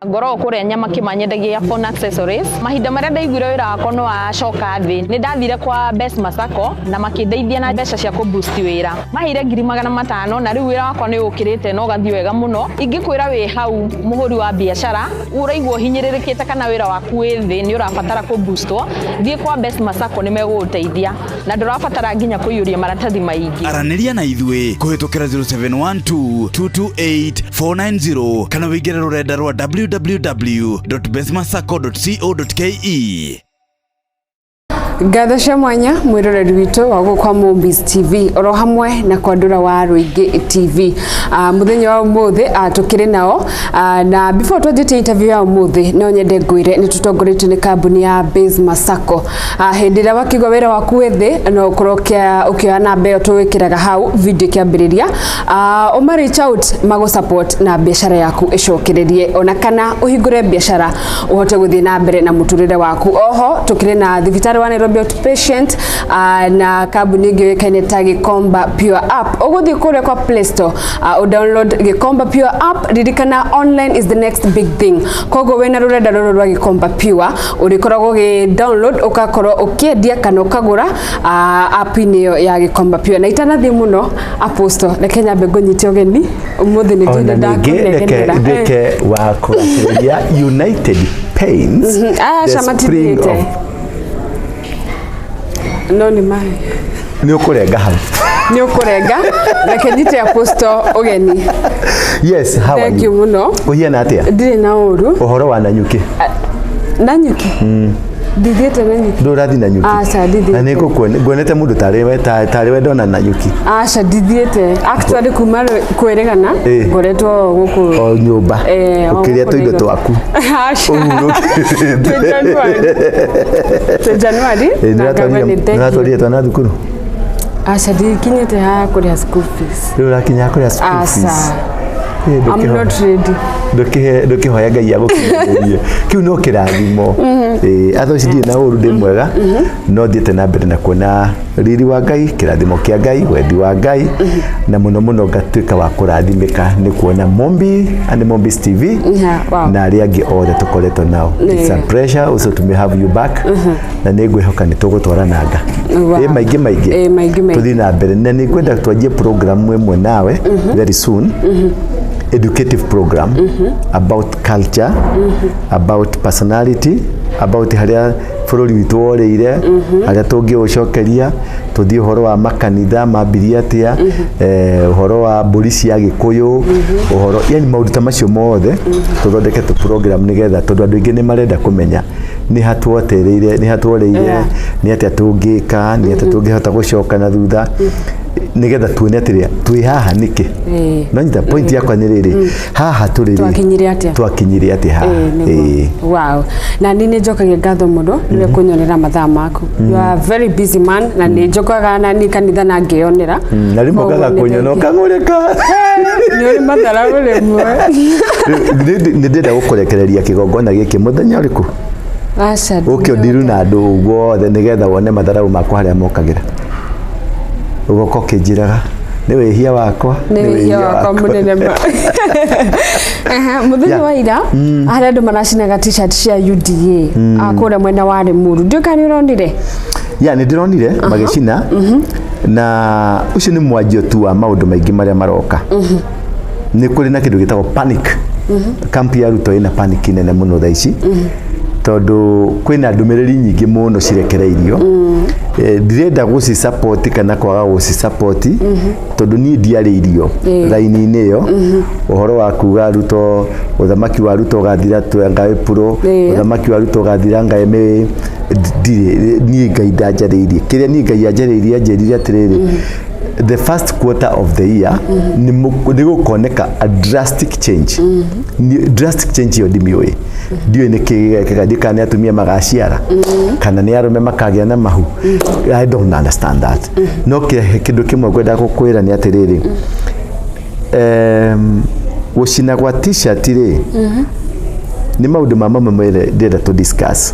Ngoragwo kũrĩa Nyamakĩma, nyendagia phone accessories. Mahinda marĩa ndaiguire wĩra wakwa nĩ wacoka thĩ, nĩ ndathire kwa Best Sacco na makĩndeithia na mbeca cia kũ boost wĩra. Maheire 500,000 na rĩu wĩra wakwa nĩ ũkĩrĩte na ũgathiĩ wega mũno. Ingĩkwĩra wĩ hau mũhũri wa biacara ũraigua ũhinyĩrĩrĩkĩte kana wĩra waku wĩ thĩ, nĩ ũrabatara kũ boostwo, thiĩ kwa Best Sacco, nĩ megũgũteithia na ndũrabatara nginya kũiyũria maratathi maingĩ. Aranĩria na ithuĩ kũhĩtũkĩra 0712 228 490 kana wĩingĩre rũrenda rwa www.besmasacco.co.ke. Ngatho cia mwanya mwĩroreri witũ wa gũkũ kwa Mombis TV oro hamwe na kwandũra wa Rũingĩ TV. Mũthenya wa ũmũthĩ tũkĩrĩ nao na before twanjĩtie interview ya ũmũthĩ, no nyende ngwĩre nĩ tũtongoretio nĩ kambuni ya Base Masako. Hĩndĩ ĩrĩa wakĩigua wĩra waku wĩ thĩ, no ũkorwo ũkĩoya namba ĩyo tũwĩkĩraga hau video ĩkĩambĩrĩria, ũma reach out magũ support na biacara yaku ĩcokererie, ona kana ũhingũre biacara ũhote gũthiĩ na mbere na mũtũrĩre waku. Oho tũkĩrĩ na thibitarĩ wa Nairobi Outpatient na kambuni ĩngĩ yũĩkaine ta Gikomba Pure App. Ũgũthiĩ kũrĩa kwa Play Store, ũdownload Gikomba Pure App. Ririkana, online is the next big thing, koguo wĩna rũrenda rũrũ rwa Gikomba Pure ũrĩkoragwo ũgĩ download, ũgakorwo ũkĩendia kana ũkagũra app-inĩ ĩyo ya Gikomba Pure. Na itanathiĩ mũno, Apostle, reke nyambe ngũnyite ũgeni ũmũthĩ nĩ Ona njũĩ ningĩ reke ndakũnegenera. Ndĩke wa kũgacĩrĩria United Paints, Aca, the spring matithiĩte. of No nĩ maĩ. Nĩ ũkũrenga hau. Nĩ ũkũrenga. Reke nyite Apostle ũgeni. Yes, how are Thank you you? mũno. Ũhiana atĩa? Ndirĩ na ũru. Ũhoro wa Nanyuki? Nanyuki, ndithiĩte Nanyuki. Ndũrathiĩ Nanyuki? Aca, ndithiĩte. Na nĩ nguonete mũndũ tarĩ we tarĩ we ndona Nanyuki. Aca, ndithiĩte actually. Kuma kwĩrĩgana ngoretwo gũkũ. O nyũmba. Eh, o ũkĩrĩa gũkũ tũindo Nairobi. Twaku. Aca. Ũhurũkĩte. Twĩ January, twĩ January na ngauga nĩ thank you. Nĩũratwarire twana thukuru? Aca, ndikinyĩte ha kũrĩha school fees. Rĩu ũrakinya kũrĩa school fees? Aca. Eh, I'm not ready. Ndũkĩhoya Ngai agũkinyĩrie kĩu no kĩrathimo. Ĩĩ, atho ici ndirĩ na ũru, ndĩ mwega, no thiĩte na mbere na kuona riri wa Ngai, kĩrathimo kĩa Ngai, wendi wa Ngai, na mũno mũno ngatuĩka wa kũrathimĩka nĩ kuona Mombi and Mombis TV na arĩa angĩ othe tũkoretwo nao. It's a pleasure also to have you back, na nĩ ngwĩhoka nĩ tũgũtwarananga. Ĩ, maingĩ maingĩ. Ĩ, maingĩ maingĩ. Tũthiĩ na mbere na nĩ ngwenda twanjie program ĩmwe nawe very soon, educative program about culture, about personality, about harĩa bũrũri witũ worĩire, harĩa tũngĩũcokeria, tũthiĩ ũhoro wa makanitha mambirie atĩa, ũhoro wa mbũri cia Gĩkũyũ, ũhoro yani maũndũ ta macio mothe, tũthondeke tũ program nĩgetha, tondũ andũ aingĩ nĩ marenda kũmenya nĩ ha twotereire, nĩ ha tworeire, nĩ atĩa tũngĩka, nĩ atĩa tũngĩhota gũcoka na thutha nĩgetha tuone atĩrĩa twĩ haha nĩkĩ. No nyita point yakwa nĩ rĩrĩ, haha tũrĩ rĩ, Twakinyire atĩa? Twakinyire atĩa haha? Ĩĩ, nĩguo. Ĩĩ. Wow, na niĩ nĩ njokagia ngatho mũno nĩwe kũnyonera mathaa maku. You are a very busy man, na nĩ njokaga na niĩ kanitha na ngeyonera. Na rĩmwe Koguo ũkaga nĩ kũnyona thank you. ũkang'ũrĩka. Nĩ ũrĩ matharaũ rĩmwe. Nĩ ndĩrenda gũkũrekereria kĩgongona gĩkĩ mũthenya ũrĩkũ? Aca. Ũke ũndiru na andũ guothe nĩgetha wone matharaũ makwa harĩa mokagĩra, ũgoka ũkĩnjĩraga nĩ wĩhia wakwa. Nĩ wĩhia wakwa mũnene ma. Ehe, mũthenya wa ira harĩa andũ maracinaga T-shirt cia UDA, kũrĩa mwena wa Limuru, ndiũĩ kana nĩ ũronire. Ya, nĩ ndĩronire magĩcina, na ũcio nĩ mwanjio tu wa maũndũ maingĩ marĩa maroka. Nĩ kũrĩ na kĩndũ gĩtagwo panic. Kampu ya Ruto ĩna panic nene mũno thaa ici, tondũ kwĩna ndũmĩrĩri nyingĩ mũno cirekereirio. Ndirenda gũci support kana kwaga gũci support, tondũ niĩ ndiarĩirio raini-inĩ ĩyo. Ũhoro wa kuga Ruto, ũthamaki wa Ruto ũgathira anga April, ũthamaki wa Ruto ũgathira anga May, ndirĩ niĩ Ngai ndanjarĩirie. Kĩrĩa niĩ Ngai anjarĩirie, anjĩrire atĩrĩrĩ, the first quarter of the year nĩ gũkoneka a drastic change. Drastic change ĩyo ndimĩũĩ, ndiũĩ nĩ kĩ gĩgekĩka, ndiũĩ kana nĩ atumia magaciara kana nĩ arũme makagĩa na mahu. I don't understand that. No kĩndũ kĩmwe ngwenda gũkwĩra nĩ atĩrĩrĩ, gũcina gwa T-shirt rĩ, nĩ maũndũ ma mamwe mere ndĩrenda tũ discuss.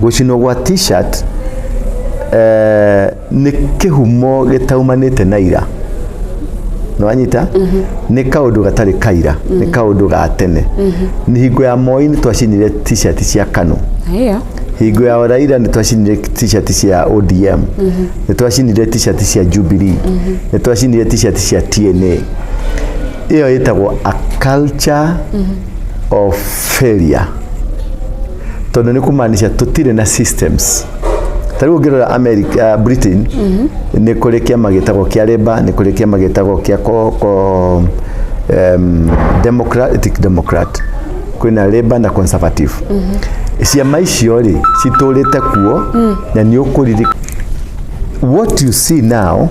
Gũcinwo gwa T-shirt nĩ kĩhumo gĩtaumanĩte na ira. Nĩwanyita? Nĩ kaũndũ gatarĩ kaira, nĩ kaũndũ ga tene. Nĩ hingo ya Moi nĩ twacinire T-shirt cia KANU. Hingo ya Raila nĩ twacinire T-shirt cia ODM, nĩ twacinire T-shirt cia Jubilee, nĩ twacinire T-shirt cia TNA. Ĩyo ĩtagwo a culture of failure, tondũ nĩ kũmaanisha tũtirĩ na systems. Ta rĩu ũngĩrora America, Britain, nĩ kũrĩ kĩama gĩtagwo kĩa Labour, nĩ kũrĩ kĩama gĩtagwo kĩa Democratic, Democrat, kwĩna Labour na Conservative. Ciama icio rĩ citũrĩte kuo na nĩ ũkũririka. What you see now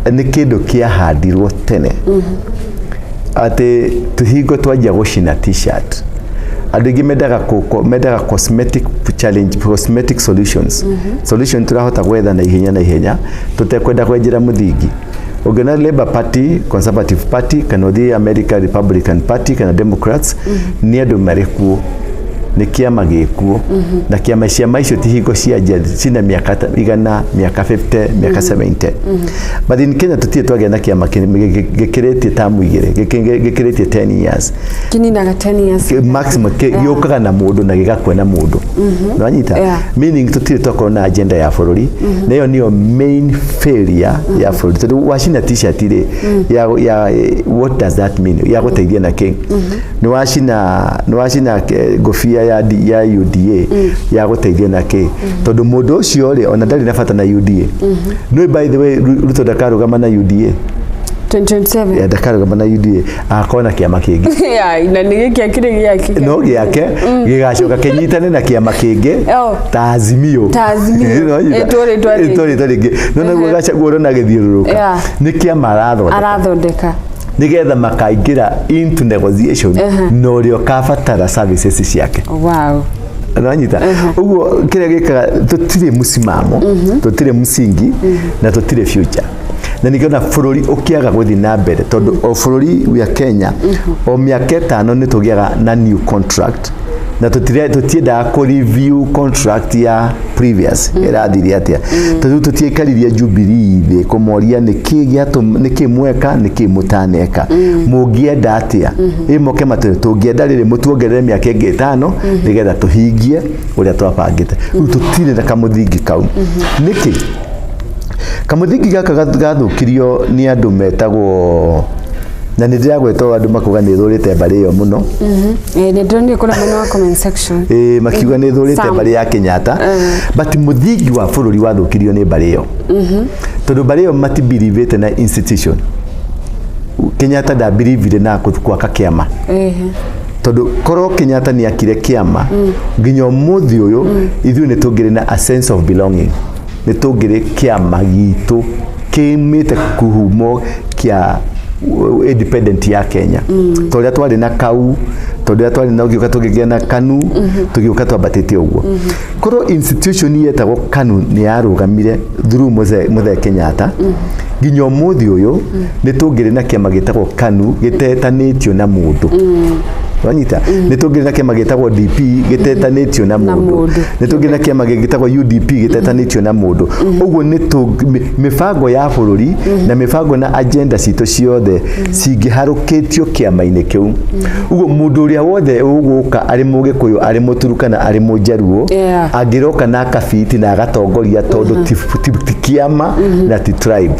nĩ kĩndũ kĩahandirwo tene, atĩ tũhingo twanjia gũcina T-shirt, andũ aingĩ mendaga mendaga cosmetic challenge, cosmetic solutions, solution tũrahota gwetha na ihenya na ihenya, tũtekwenda kwenjera mũthingi. Ũngĩona Labour Party, Conservative Party, kana ũthiĩ America, Republican Party kana Democrats, nĩ andũ marĩ kuo, nĩ kĩama gĩkuo, na kĩama ciama icio ti hingo cianjia, cina mĩaka 100, mĩaka 50, mĩaka 70. But in Kenya tũtirĩ twagĩa na kĩama gĩkĩrĩtie tamu 2, gĩkĩrĩtie 10 years. Kininaga 10 years. Maximum gĩũkaga na mũndũ na gĩgakua na mũndũ. Nĩwanyita? Yeah. Meaning tũtirĩ twakorwo na agenda ya bũrũri, na ĩyo nĩyo main failure ya bũrũri, tondũ wacina T-shirt rĩ ya what does that mean? Ya gũteithia na kĩ? Nĩ wacina ngũbia ya UDA, ya gũteithia na kĩ? Tondũ mũndũ ũcio rĩ ona ndarĩ na bata na UDA. No by the way, Ruto ndakarũgama na UDA. 2027. Ya, ndakarũgama na UDA, agakorwo na kĩama kĩngĩ. Yeah, na nĩ gĩkĩ akĩrĩ gĩake. No gĩake gĩgacoka kĩnyitane na kĩama kĩngĩ ta Azimio. Ta Azimio. Nĩwanyita? Ĩtwo rĩtwa rĩngĩ. Ĩtwo rĩtwa rĩngĩ. No naguo Gachagua ũrona agĩthiũrũrũka nĩ kĩama arathondeka, arathondeka, nĩgetha makaingĩra into negotiation na ũrĩa ũkabatara services ciake. Nĩwanyita? Ũguo kĩrĩa gĩkaga, tũtirĩ mũsimamo, tũtirĩ msingi na tũtirĩ future, na ningĩona bũrũri ũkĩaga gũthiĩ na mbere, tondũ o bũrũri wa Kenya o mĩaka 5 nĩ tũgĩaga na new contract, na tũtiendaga kũ review contract ya previous ĩrathire atĩa, tondũ tũtiaikaririe Jubilee thĩ kũmoria nĩkĩ nĩkĩ mweka, nĩkĩ mũtaneka, mũngĩenda atĩa, ĩ moke matwĩre tũngĩenda rĩrĩ mũtuongerere mĩaka ĩngĩ 5 nĩgetha tũhingie ũrĩa twabangĩte. Rĩu tũtirĩ na kamũthingi kau. Nĩkĩ kamũthingi gaka gathũkirio nĩ andũ metagwo, na nĩ ndĩragwetwo andũ makauga nĩ thũrĩte mbarĩ ĩyo mũno. Nĩ ndĩronire kũrĩa mwena wa comment section. Ĩĩ, makiuga nĩ thũrĩte Sam. mbarĩ ya Kenyatta, but mũthingi wa bũrũri wathũkirio nĩ mbarĩ ĩyo, tondũ mbarĩ ĩyo matibelievĩte na institution. Kenyatta ndabelievire na gwaka kĩama, tondũ korwo Kenyatta nĩ akire kĩama, nginya ũmũthĩ ũyũ ithuĩ nĩ tũngĩrĩ na a sense of belonging, nĩ tũngĩrĩ kĩama gitũ kĩmĩte kuhumo kĩa independent ya Kenya, ta ũrĩa twarĩ na kau, tondũ ũrĩa twarĩ na ũgĩũka tũgĩgĩa na KANU, tũgĩũka twambatĩte ũguo. Korwo institution yetagwo KANU nĩ yarũgamire through Mũthee Kenyatta, nginya ũmũthĩ ũyũ nĩ tũngĩrĩ na kĩama gĩtagwo KANU gĩtetanĩtio na mũndũ. Wanyita? Nĩ tũngĩrĩ na kĩama gĩtagwo DP gĩtetanĩtio na mũndũ. Mũndũ. Nĩ tũngĩrĩ na kĩama gĩtagwo UDP gĩtetanĩtio na mũndũ. Ũguo nĩ mĩbango ya bũrũri na mĩbango na agenda citũ ciothe cingĩharũkĩtio kĩama-inĩ kĩu. Ũguo mũndũ ũrĩa wothe ũgũka, arĩ Mũgĩkũyũ, arĩ Mũturukana, arĩ Mũjaruo, angĩroka na akabiti na agatongoria, tondũ ti kĩama na ti tribe.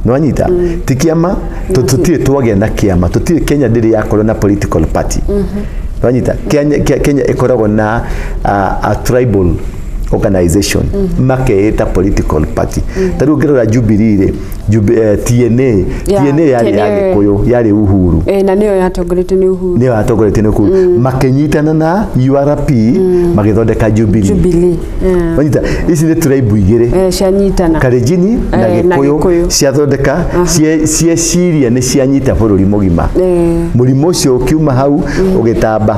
Nĩwanyita? Ti kĩama, tũtirĩ twagĩa na kĩama, tũtirĩ. Kenya ndĩrĩ yakorwo na political party. Nĩwanyita? Kenya ĩkoragwo na a tribal organization makeĩta political party. Ta rĩu ũngĩrora Jubilee rĩ, TNA, TNA yarĩ ya TNA. Gĩkũyũ, yarĩ Uhuru. Na nĩyo yatongoretio nĩ Uhuru. Nĩyo yatongoretio nĩ Uhuru, makĩnyitana na URP magĩthondeka Jubilee. Jubilee. Wanyita? Ici nĩ tribe igĩrĩ, Cianyitana. Kalenjin na Na Gĩkũyũ, Gĩkũyũ. ciathondeka cieciria nĩ cianyita bũrũri mũgima. Mũrimũ ũcio ũkiuma hau ũgĩtamba,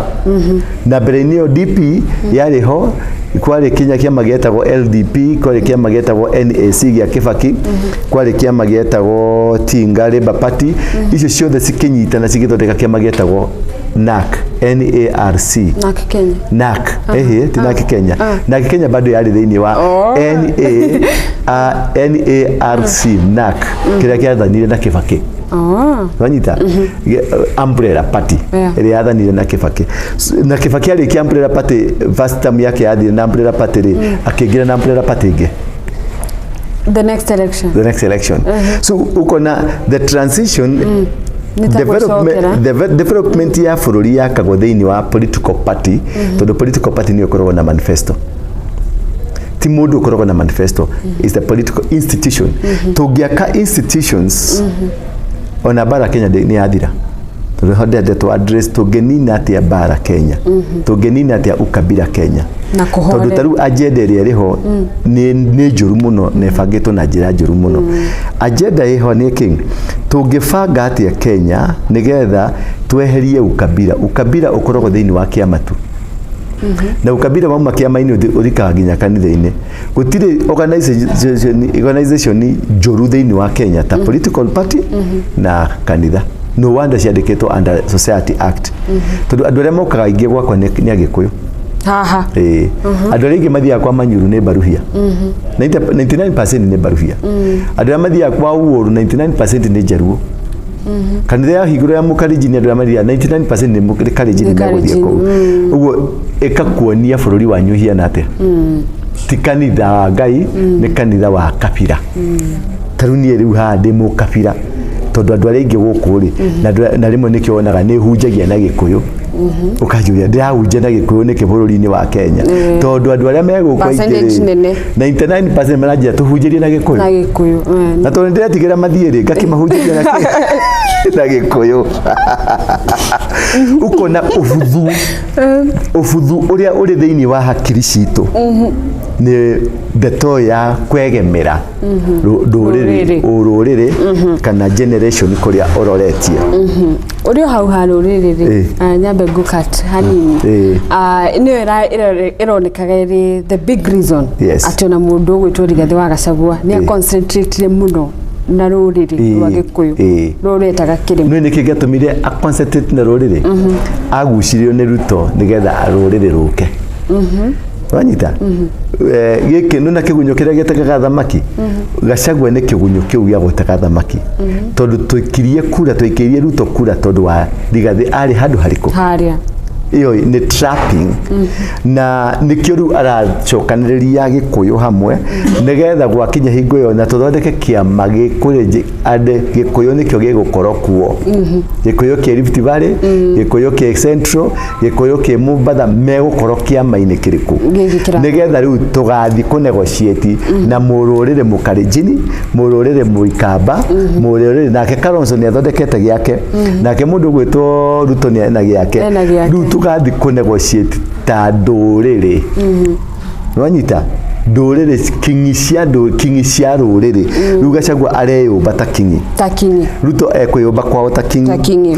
na mbere-inĩ ĩyo DP yarĩ ho, kwarĩ kinya kĩama gĩetagwo LDP, kwarĩ kĩama gĩetagwo NAC gĩa Kĩbaki, kwarĩ kĩama gĩetagwo Tinga Labour Party. Icio ciothe cikĩnyitana cigĩthondeka kĩama gĩetagwo NAC, NARC. NAC Kenya. NAC, ehe, ti NAC Kenya. NAC Kenya bado yarĩ thĩinĩ wa NA, NARC, NAC kĩrĩa kĩathanire na Kĩbaki. Oh. Wanyita umbrella party ĩrĩa yathanire na Kibaki. Na Kibaki arĩkia umbrella party, first term yake yathire na umbrella party rĩ, akĩingĩra na umbrella party ĩngĩ. The next election. The next election. So ukona the transition Nĩ ta gwĩcokera. Development ya bũrũri yakagwo thĩinĩ wa political party, tondũ political party nĩyo ĩkoragwo na manifesto. Ti mũndũ ũkoragwo na manifesto, is the political institution. Tũngĩaka institutions, ona mbara Kenya nĩ yathira, tondũ ho ndĩrenda tũ address tũngĩnina atĩa mbara Kenya, tũngĩnina atĩa ukabila Kenya. Na Tondũ kũhorera. ta rĩu agenda ĩrĩa ĩrĩho nĩ njũru mũno na ĩbangĩtwo na njĩra njũru mũno. Agenda ĩho nĩ kĩ? Tũngĩbanga atĩa Kenya nĩgetha tweherie ukabila? Ukabila ũkoragwo thĩinĩ wa kĩama tu, na ukabila wauma kĩama-inĩ ũthikaga nginya kanitha-inĩ. Gũtirĩ organization njũru thĩinĩ wa Kenya ta political party na kanitha. No wonder ciandĩkĩtwo under Society Act, tondũ andũ arĩa mokaga aingĩ gwakwa nĩ Agĩkũyũ. Haha. Ĩĩ, andũ arĩa aingĩ mathiaga kwa Manyuru nĩ Baruhia, 99% nĩ Baruhia. Andũ arĩa mathiaga kwa Uũru, 99% nĩ Njaruo. Kanitha ya hingũro ya Mũkalenjin, andũ arĩa mathiaga 99% nĩ Kalenjin. Nĩ Megũthiĩ Kalenjin, kũu ũguo, ĩkakuonia bũrũri wanyu ũhiana atĩa. Ti kanitha wa Ngai, nĩ kanitha wa kabira. Ta rĩu niĩ rĩu haha ndĩ mũkabira, tondũ andũ arĩa aingĩ gũkũ rĩ, na rĩmwe nĩkĩo wonaga nĩ hunjagia na Gĩkũyũ. Ũkanjũria ndĩrahunjia na Gĩkũyũ nĩkĩ bũrũri-inĩ wa Kenya, tondũ andũ arĩa me gũkũ aingĩ Percentage rĩ, nene. 99% maranjĩra tũhunjĩrie na Gĩkũyũ. Na Gĩkũyũ. Na tondũ nĩndĩretigĩra mathiĩ rĩ, ngakĩmahunjĩria na Gĩkũyũ. Ũkona ũbuthu, ũbuthu ũrĩa ũrĩ thĩinĩ wa hakiri citũ nĩ ndeto ya kwegemera ndũrĩrĩ. Rũrĩrĩ. Ũrũrĩrĩ kana generation kũrĩa ũroretie. Ũrĩ o hau ha rũrĩrĩ rĩ, nyambe ngũkat hanini. Nĩyo ĩronekaga ĩrĩ the big reason atĩ ona mũndũ ũgwĩtwo Rigathĩ wa Gachagua nĩ aconcentrate mũno na rũrĩrĩ rwa Gĩkũyũ, rũretaga kĩrĩma. Nĩ nĩkĩ gĩatũmire a concentrate na rũrĩrĩ? Agucirio nĩ Ruto nĩgetha rũrĩrĩ rũke. Wanyita? Gĩkĩ nĩ na kĩgunyũ kĩrĩa gĩtegaga thamaki. Gachagua nĩ kĩgunyũ kĩu gĩa gũtega thamaki, tondũ tũikirie kura, tũikĩrie Ruto kura tondũ wa Rigathĩ arĩ handũ harĩkũ? Harĩa. Ĩyo nĩ trapping, na nĩkĩo rĩu aracokanĩrĩria Gĩkũyũ hamwe nĩgetha gwakinya hingo ĩyo na tũthondeke kĩama gĩkũrĩ ande Gĩkũyũ nĩkĩo gĩgũkorwo kuo. Gĩkũyũ kĩ Rift Valley, Gĩkũyũ kĩ Central, Gĩkũyũ kĩ Mombatha megũkorwo kĩama-inĩ kĩrĩkũ? Gĩkĩ Nĩgetha rĩu tũgathiĩ kũnegotiate na mũrũrĩrĩ Mũkalenjini, mũrũrĩrĩ Mũikamba, mũrũrĩrĩ. Nake Kalonzo nĩ athondekete gĩake, nake mũndũ ũgwĩtwo Ruto nĩ ena gĩake. Ena gĩake. Rĩu tũgathiĩ kũnegotiate ta ndũrĩrĩ. Nĩwanyita? Ndũrĩrĩ, king'i cia rũrĩrĩ. Rĩu Gachagua areyũmba ta king'i. Ta kinyi. Ruto ekwĩyũmba kwao ta kingi. Ta kingi.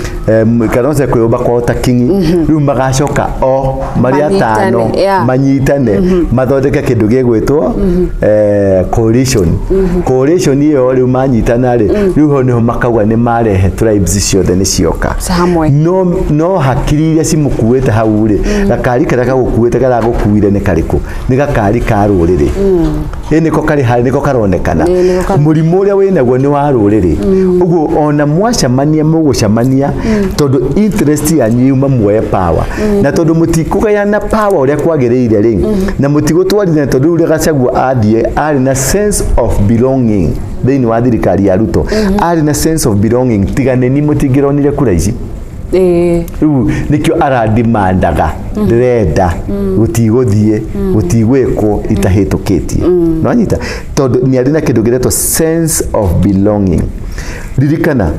Kalonzo ekwĩyũmba kwao ta kingi. Rĩu magacoka o marĩ Manyitane, atano, manyitane mathondeke kĩndũ gĩgwĩtwo coalition. Coalition ĩyo rĩu manyitana rĩ, rĩu ho nĩho makauga nĩ marehe tribes ciothe nĩ cioka Hamwe. No hakiri iria cimũkuĩte hau rĩ, gakari karĩa gagũkuĩte karagũkuire nĩ karĩkũ? Nĩ gakari ka rũrĩrĩ. Ĩ nĩko karĩ harĩ, nĩko karonekana. Ĩ, nĩko Mũrimũ ũrĩa wĩnaguo nĩ wa rũrĩrĩ. Ũguo ona mwacemania mũgũcemania tondũ interest yanyu yuma muoye power, na tondũ mũtikũgayana power ũrĩa kwagĩrĩire rĩ, na mũtigũtwarithania, tondũ rĩu Gachagua athiĩ arĩ na sense of belonging thĩinĩ wa thirikari ya Ruto, arĩ na sense of belonging. Tiga nĩ ni mũtingĩronire kura ici. Rĩu nĩkĩo aradimandaga ndĩrenda gũtigũthiĩ gũtigwĩkwo itahĩtũkĩtie. Nĩwanyita? Tondũ nĩ arĩ na kĩndũ gĩretwo sense of belonging. Ririkana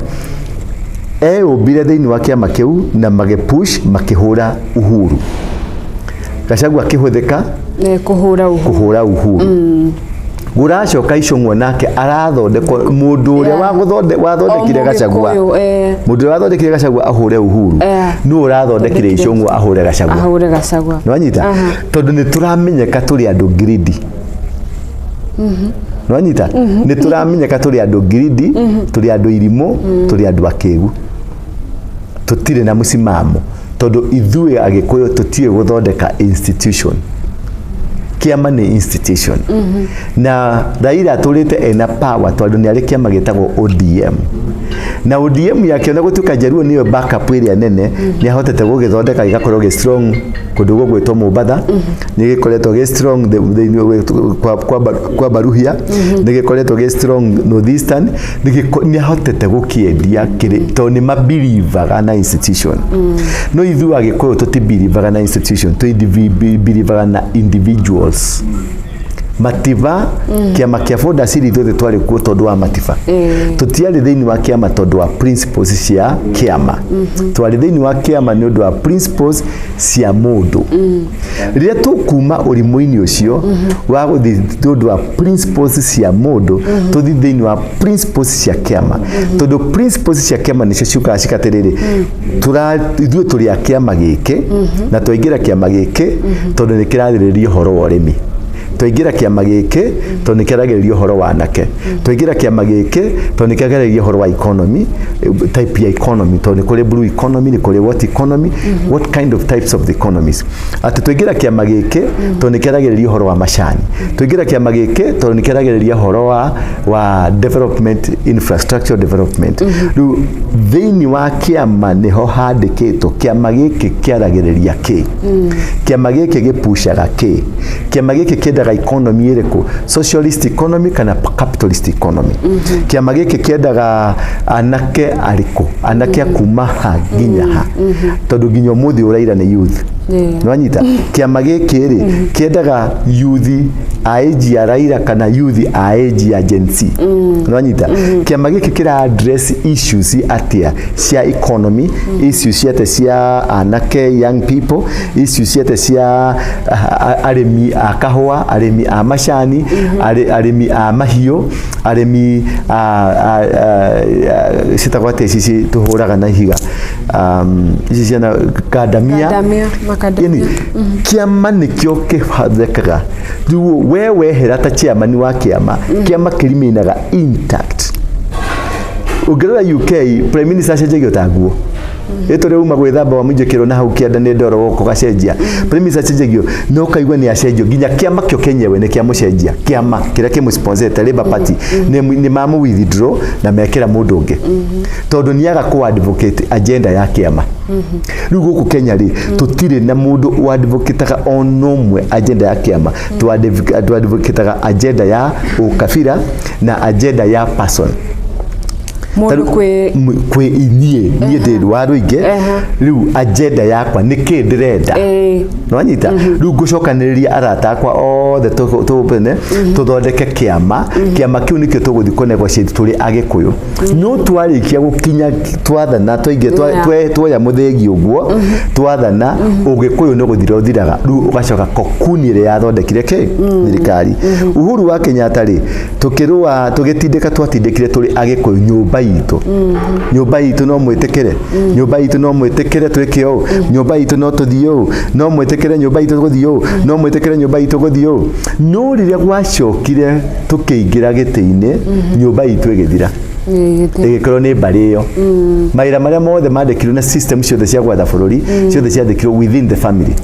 eyũmbire thĩinĩ wa kĩama kĩu na magĩpush makĩhũra Uhuru. Gachagua akĩhũthĩka Kũhũra Uhuru. Kũhũra Uhuru. Gũracoka Icũng'wa nake arathondekwo mũndũ ũrĩa wathondekire O Gachagua. Mũgĩkũyũ, eh. Mũndũ ũrĩa wathondekire Gachagua ahũre Uhuru nũ ũrathondekire Icũng'wa ahũre Gachagua. Ahũre Gachagua. Nĩwanyita? Tondũ nĩ tũramenyeka tũrĩ andũ greedy. Nĩwanyita? Nĩ tũramenyeka tũrĩ andũ greedy, tũrĩ andũ irimũ, tũrĩ andũ akĩgu, tũtirĩ na mũsimamo, tondũ ithuĩ Agĩkũyũ tũtiũĩ gũthondeka institution. Kĩama nĩ institution, na Raila atũrĩte ena power tondũ nĩ arĩ kĩama gĩtagwo ODM. Na ODM yake, ona gũtuĩka Jaluo nĩyo backup ĩrĩa nene, nĩ ahotete gũgĩthondeka gĩgakorwo gĩ strong kũndũ gũgwĩtwo Mombatha, nĩ gĩkoretwo gĩ strong thĩinĩ kwa Baruhia, nĩ gĩkoretwo gĩ strong Northeastern, nĩ ahotete gũkĩendia kĩrĩ tondũ nĩ mabelievaga na institution. No ithuĩ Agĩkũyũ tũtibelievaga na institution, tũbelievaga na individuals. Matiba, kĩama kĩa Ford Asili, ithuothe twarĩ kuo tondũ wa Matiba. Tũtiarĩ thĩinĩ wa kĩama tondũ wa principles cia kĩama, twarĩ thĩinĩ wa kĩama nĩ ũndũ wa principles cia mũndũ. Rĩrĩa tũkuma ũrimũ-inĩ ũcio wa gũthiĩ nĩ ũndũ wa principles cia mũndũ, tũthiĩ thĩinĩ wa principles cia kĩama, tondũ principles cia kĩama nĩcio ciũkaga cikatĩrĩrĩ, ithuĩ tũrĩ a kĩama gĩkĩ na twaingĩra kĩama gĩkĩ tondũ nĩ kĩrarĩrĩria ũhoro wa ũrĩmi, twaingĩra kĩama gĩkĩ tondũ nĩ kĩaragĩrĩria ũhoro wa anake, twaingĩra kĩama gĩkĩ tondũ nĩ kĩaragĩrĩria ũhoro wa economy, type ya economy, tondũ nĩ kũrĩ blue economy, nĩ kũrĩ what economy, what kind of types of the economies, atĩ twaingĩra kĩama gĩkĩ tondũ nĩ kĩaragĩrĩria ũhoro wa macani, twaingĩra kĩama gĩkĩ tondũ nĩ kĩaragĩrĩria ũhoro wa development, infrastructure development. Rĩu thĩinĩ wa kĩama nĩho handĩkĩtwo kĩama gĩkĩ kĩaragĩrĩria kĩ, kĩama gĩkĩ gĩpushaga kĩ, kĩama gĩkĩ kĩendaga economy ĩrĩkũ, socialist economy kana capitalist economy, kĩama gĩkĩ kĩendaga anake arĩkũ, anake a kuma ha nginya ha, tondũ nginya ũmũthĩ ũraira nĩ youth. Nĩwanyita? Kĩama gĩkĩ rĩ, kĩendaga youth a age ya Raila kana youth a age ya Gen Z? Nĩwanyita? Kĩama gĩkĩ kĩra address issues atĩa cia economy, issues ciate cia anake, young people, issues ciate cia arĩmi a kahũa, arĩmi a macani, arĩmi a mahiũ, arĩmi a citagwo atĩa ici tũhũraga na ihiga, ici ciana, kandamia. Kandamia, makandamia. Yani kĩama nĩkĩo kĩhathekaga. Rĩu we wehera ta chairman wa kĩama, kĩama kĩrimainaga intact. Ũngĩrora UK, prime minister acenjagio ta nguo, ĩtũ rĩu uma gwĩthamba wamũnjĩkĩrwo na hau kĩanda nĩ ndoro gũkũ gacenjia. Prime minister acenjagio no ũkaigua nĩ acenjio, nginya kĩama kĩo kĩenyewe nĩ kĩamũcenjia. Kĩama kĩrĩa kĩmũsponsete, Labour Party, nĩ mamũ withdraw na mekĩra mũndũ ũngĩ tondũ nĩ aga kũ advocate agenda ya kĩama. Rĩu gũkũ Kenya rĩ, tũtirĩ na mũndũ ũ-advocataga ona ũmwe agenda ya kĩama. Tũ-advocataga agenda ya ũkabira na agenda ya person. Mũndũ kwĩ Kwĩ niĩ ndĩ wa rũingĩ. Rĩu agenda yakwa nĩ kĩ ndĩrenda? Nĩwanyita? Rĩu ngũcokanĩrĩria arata akwa othe, tũpene tũthondeke kĩama. Kĩama kĩu nĩkĩo tũgũthiĩ kũ negotiate tũrĩ Agĩkũyũ. No twarĩkia gũkinya twathana, twaingĩ tuoya mũthĩgi ũguo twathana, ũgĩkũyũ nĩ gũthira ũthiraga. Rĩu ũgacoka kokuni ĩrĩa yathondekire kĩ thirikari Uhuru wa Kenyatta rĩ, tũkĩrũa, tũgĩtindĩka, twatindĩkire tũrĩ Agĩkũyũ nyũmba itũ, nyũmba itũ no mwĩtĩkĩre, nyũmba itũ no mwĩtĩkĩre twĩke ũũ, nyũmba itũ no tũthiĩ ũũ, no mwĩtĩkĩre nyũmba itũ gũthiĩ ũũ, no mwĩtĩkĩre nyũmba itũ gũthiĩ ũũ. No rĩrĩa gwacokire tũkĩingĩra gĩtĩ-inĩ, nyũmba itũ ĩgĩthira, ĩgĩkorwo nĩ mbarĩ ĩyo. Mawĩra marĩa mothe mandĩkirwo na system ciothe cia gwatha bũrũri, ciothe ciandĩkirwo within the family.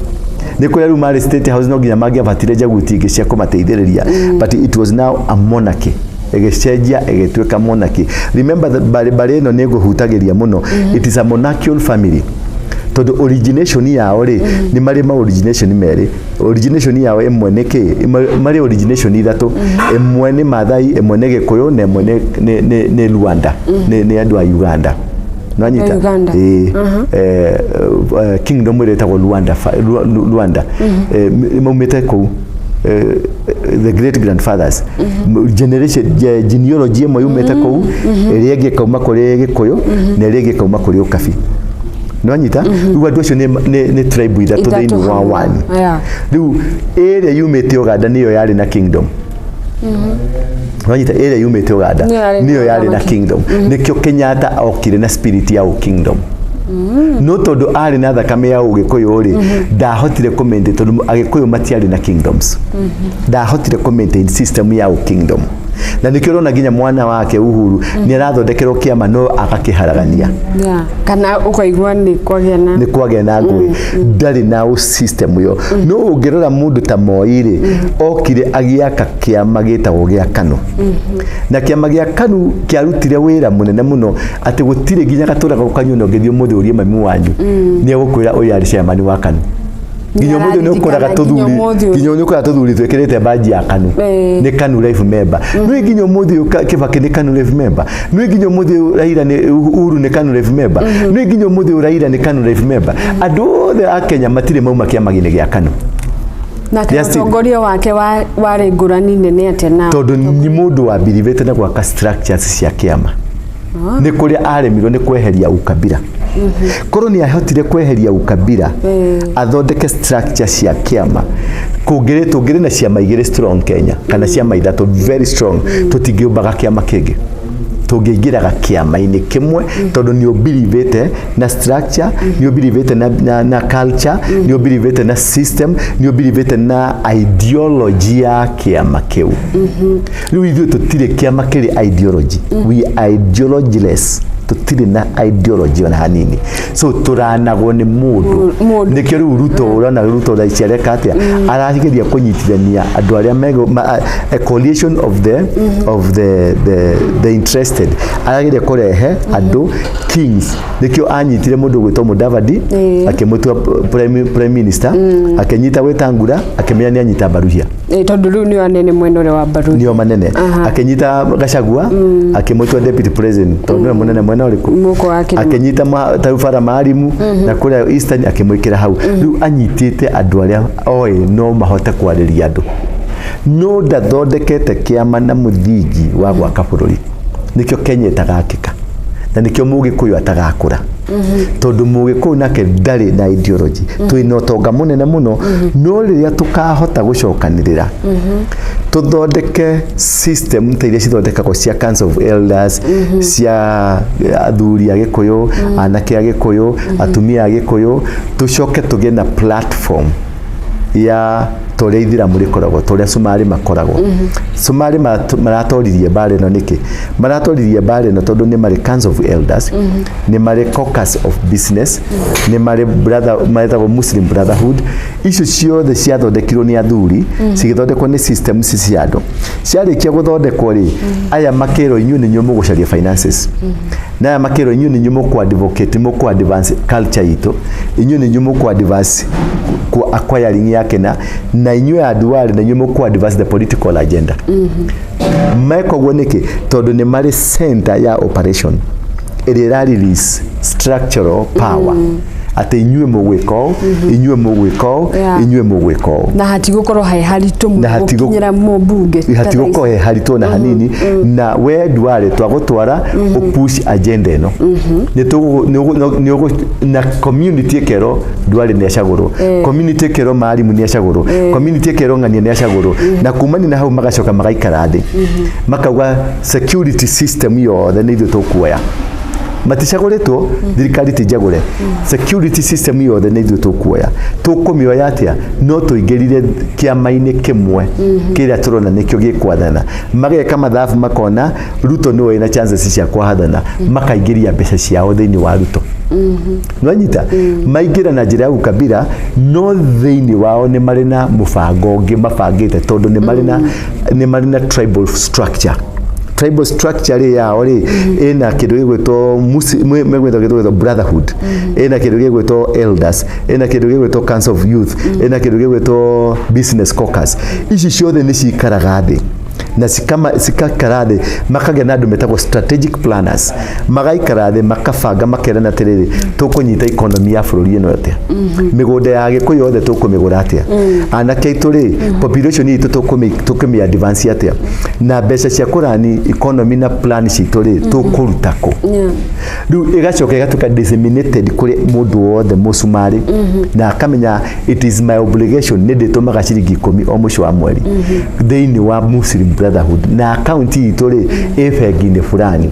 Nĩ kũrĩa rĩu marĩ State House, no nginya mangĩabatire njaguti ingĩ cia kũmateithĩrĩria, but it was now a monarchy, ĩgĩcenjia ĩgĩtuĩka monarchy. Remember that mbarĩ ĩno nĩ ngũhutagĩria mũno. It is a monarchical family tondũ origination yao rĩ, nĩ marĩ ma origination merĩ. Origination yao ĩmwe nĩ kĩ? Marĩ origination ithatũ. Ĩmwe nĩ Mathai, ĩmwe nĩ Gĩkũyũ, na ĩmwe nĩ Luanda, nĩ andũ a Uganda. Nĩwanyita? Uganda. Ĩĩ. Kingdom ĩrĩa ĩtagwo Luanda, Luanda. Maumĩte kũu, the great grandfathers generation, genealogy ĩmwe yumĩte kũu, ĩrĩa ĩngĩ ĩkauma kũrĩ Gĩkũyũ na ĩrĩa ĩngĩ ĩkauma kũrĩ Ũkabi. Nĩwanyita? Rĩu andũ acio nĩ tribe ithatũ Ithatũ thĩinĩ wa hamwe. one. Rĩu ĩrĩa yumĩte Uganda nĩyo yarĩ na kingdom. Nĩwanyita? Ĩrĩa yumĩte Uganda Nĩyo yarĩ na nĩyo yarĩ na ũthamaki. kingdom. Nĩkĩo Kenyatta okire na spirit ya kingdom, no tondũ arĩ na thakame ya ũgĩkũyũ rĩ, ndahotire kũ maintain, tondũ Agĩkũyũ matiarĩ na kingdoms, ndahotire kũ maintain system ya kingdom. Na nĩkĩo ũrona nginya mwana wake Uhuru nĩ arathondekerwo kĩama no agakĩharagania. Yeah. Kana ũkaigua nĩ kwagĩa na Nĩ kwagĩa na ngũĩ, ndarĩ na system ĩyo. No ũngĩrora mũndũ ta Moi rĩ, okire agĩaka kĩama gĩtagwo gĩa KANU, na kĩama gĩa KANU kĩarutire wĩra mũnene mũno atĩ gũtirĩ nginya gatũra gakanyua na ũngĩthiĩ ũmũthĩ ũrie mami wanyu, nĩ egũkwĩra ũyũ arĩ chairman wa KANU. Nginya ũmũthĩ nĩ ũkoraga Nginya tũthuri, ũmũthĩ ũyũ. nginya nĩ ũkoraga tũthuri twĩkĩrĩte baji ya KANU. Nĩ KANU life member. Nĩ nginya ũmũthĩ ũyũ Kibaki nĩ KANU life member. Nĩ nginya ũmũthĩ ũyũ Raila nĩ, Uhuru nĩ KANU life member. Nĩ nginya ũmũthĩ ũyũ Raila nĩ KANU life member. Andũ othe a Kenya matirĩ mauma kĩama-inĩ gĩa KANU. Na They are still- ũtongoria wake warĩ ngũrani nene atĩa na Tondũ nĩ mũndũ wambirivĩte na gwaka structures cia kĩama. Nĩ kũrĩa aremirwo nĩ kweheria ukabira. Korwo nĩ ahotire kweheria ukabira, athondeke structure cia kĩama, kũngĩrĩ tũngĩrĩ na ciama igĩrĩ strong Kenya, kana ciama ithatũ very strong. Tũtingĩũmbaga kĩama kĩngĩ, tũngĩingĩraga kĩama-inĩ kĩmwe, tondũ nĩ ũbirivĩte na structure, nĩ ũbirivĩte na culture, nĩ ũbirivĩte na system, nĩ ũbirivĩte na ideology ya kĩama kĩu. Rĩu ithuĩ tũtirĩ kĩama kĩrĩ ideology. We are ideologyless. Tũtirĩ na ideology ona hanini, so tũranagwo nĩ mũndũ. Mũndũ. Nĩkĩo rĩu Ruto, ũrona Ruto thaa ici areka atĩa? Arageria kũnyitithania andũ arĩa mego a coalition of the interested. Arageria kũrehe andũ kings. Nĩkĩo anyitire mũndũ gwĩtwo Mudavadi, akĩmũtua prime minister, akĩnyita Wetangula, akĩmenya nĩ anyita Baruhia. Tondũ rĩu nĩo anene mwena ũrĩa wa Baruhia. Nĩo manene. Akĩnyita Gachagua, akĩmũtua deputy president, tondũ nĩwe mũnene mwena ũrĩkũ? Mũkũ wa kĩrĩma. Akĩnyita Tarubara Maarimu na kũrĩa Eastern, akĩmwĩkĩra hau. Rĩu anyitĩte andũ arĩa oĩ no mahote kwarĩria andũ, no ndathondekete kĩama na mũthingi wa gwaka bũrũri. Nĩkĩo Kenya ĩtagakĩka, na nĩkĩo Mũgĩkũyũ atagakũra, tondũ Mũgĩkũyũ nake ndarĩ na ideology. Twĩna ũtonga mũnene mũno, no rĩrĩa tũkahota gũcokanĩrĩra tũthondeke system ta iria cithondekagwo cia Council of Elders, cia athuri a Gĩkũyũ, anake a Gĩkũyũ, atumia a Gĩkũyũ, tũcoke tũgĩe na platform ya ta ũrĩa ithiramu rĩkoragwo, ta ũrĩa Cumarĩ makoragwo. Cumarĩ maratoririe mbara ĩno nĩkĩ? Maratoririe mbara ĩno tondũ nĩ marĩ Council of Elders, nĩ marĩ caucus of business, nĩ marĩ brother metagwo Muslim Brotherhood. Icio ciothe ciathondekirwo nĩ athuri, cigĩthondekwo nĩ systems cia andũ. Ciarĩkia gũthondekwo rĩ, aya makĩrwo, "Inyuĩ nĩ inyuĩ mũgũcaria finances," na aya makĩrwo, "Inyuĩ nĩ inyuĩ mũkũ advocate, mũkũ advance culture itũ, inyuĩ nĩ inyuĩ mũkũ advance ku acquiring yake, na inyuĩ anduarĩ na inyuĩ mũkũ advance the political agenda." Meka ũguo nĩkĩ? Tondũ nĩ marĩ center ya operation ĩrĩa ĩra release structural power atĩ inyuĩ mũgwĩka ũũ, inyuĩ mũgwĩka ũũ, inyuĩ mũgwĩka ũũ. Na hatigũkorwo he haritũ Na gũkinyĩra mũmbunge ta thaa ici. Hatigũkorwo he haritũ na hanini. Na we Duale, twagũtwara ũpush agenda ĩno. Nĩ tũgũ- nĩ ũgũ- nĩ ũgũ- na community ĩkerwo Duale nĩ acagũrwo, community ĩkerwo Maarimu nĩ acagũrwo, community ĩkerwo Ng'ania nĩ acagũrwo. Na kumania na hau magacoka magaikara thĩ, makauga security system yothe nĩ ithuĩ tũkuoya. Maticagũrĩtwo, thirikari ti njagũre. Security system yothe nĩ ithuĩ tũkuoya. Tũkũmĩoya atĩa? No tũingĩrire kĩama-inĩ kĩmwe kĩrĩa tũrona nĩkĩo gĩkwathana. Mageka mathabu, makona Ruto nĩwe wĩna chances cia kwathana, makaingĩria mbeca ciao thĩinĩ wa Ruto. Nwanyita maingĩra na njĩra ya ukabira, no thĩinĩ wao nĩ marĩ na mũbango ũngĩ mabangĩte, tondũ nĩ marĩ na tribal structure. Tribal structure rĩ yao rĩ, ĩna kĩndũ gĩgwĩtwo megwĩtwo kĩndũ gĩgwĩtwo brotherhood, ĩna kĩndũ gĩgwĩtwo elders, ĩna kĩndũ gĩgwĩtwo council of youth, ĩna kĩndũ gĩgwĩtwo business caucus. Ici ciothe nĩ cikaraga thĩ na cikakara thĩ, makagĩa na andũ metagwo strategic planners, magaikara thĩ, makabanga, makerana atĩrĩrĩ, tũkũnyita economy ya bũrũri ĩno atĩa? Mĩgũnda ya Gĩkũyũ yothe tũkũmĩgũra atĩa? Anake aitũ rĩ, population itũ tũkũmĩ advance atĩa? Na mbeca cia kũrani economy na plan citũ rĩ, tũkũruta kũ? Rĩu ĩgacoka ĩgatuĩka disseminated kũrĩ mũndũ wothe mũcumarĩ, na akamenya, "It is my obligation, nĩ ndĩtũmaga ciringi 10 o mũico wa mweri thĩinĩ wa Muslim Brotherhood, na akaunti itũ rĩ ĩ bengi-inĩ fulani."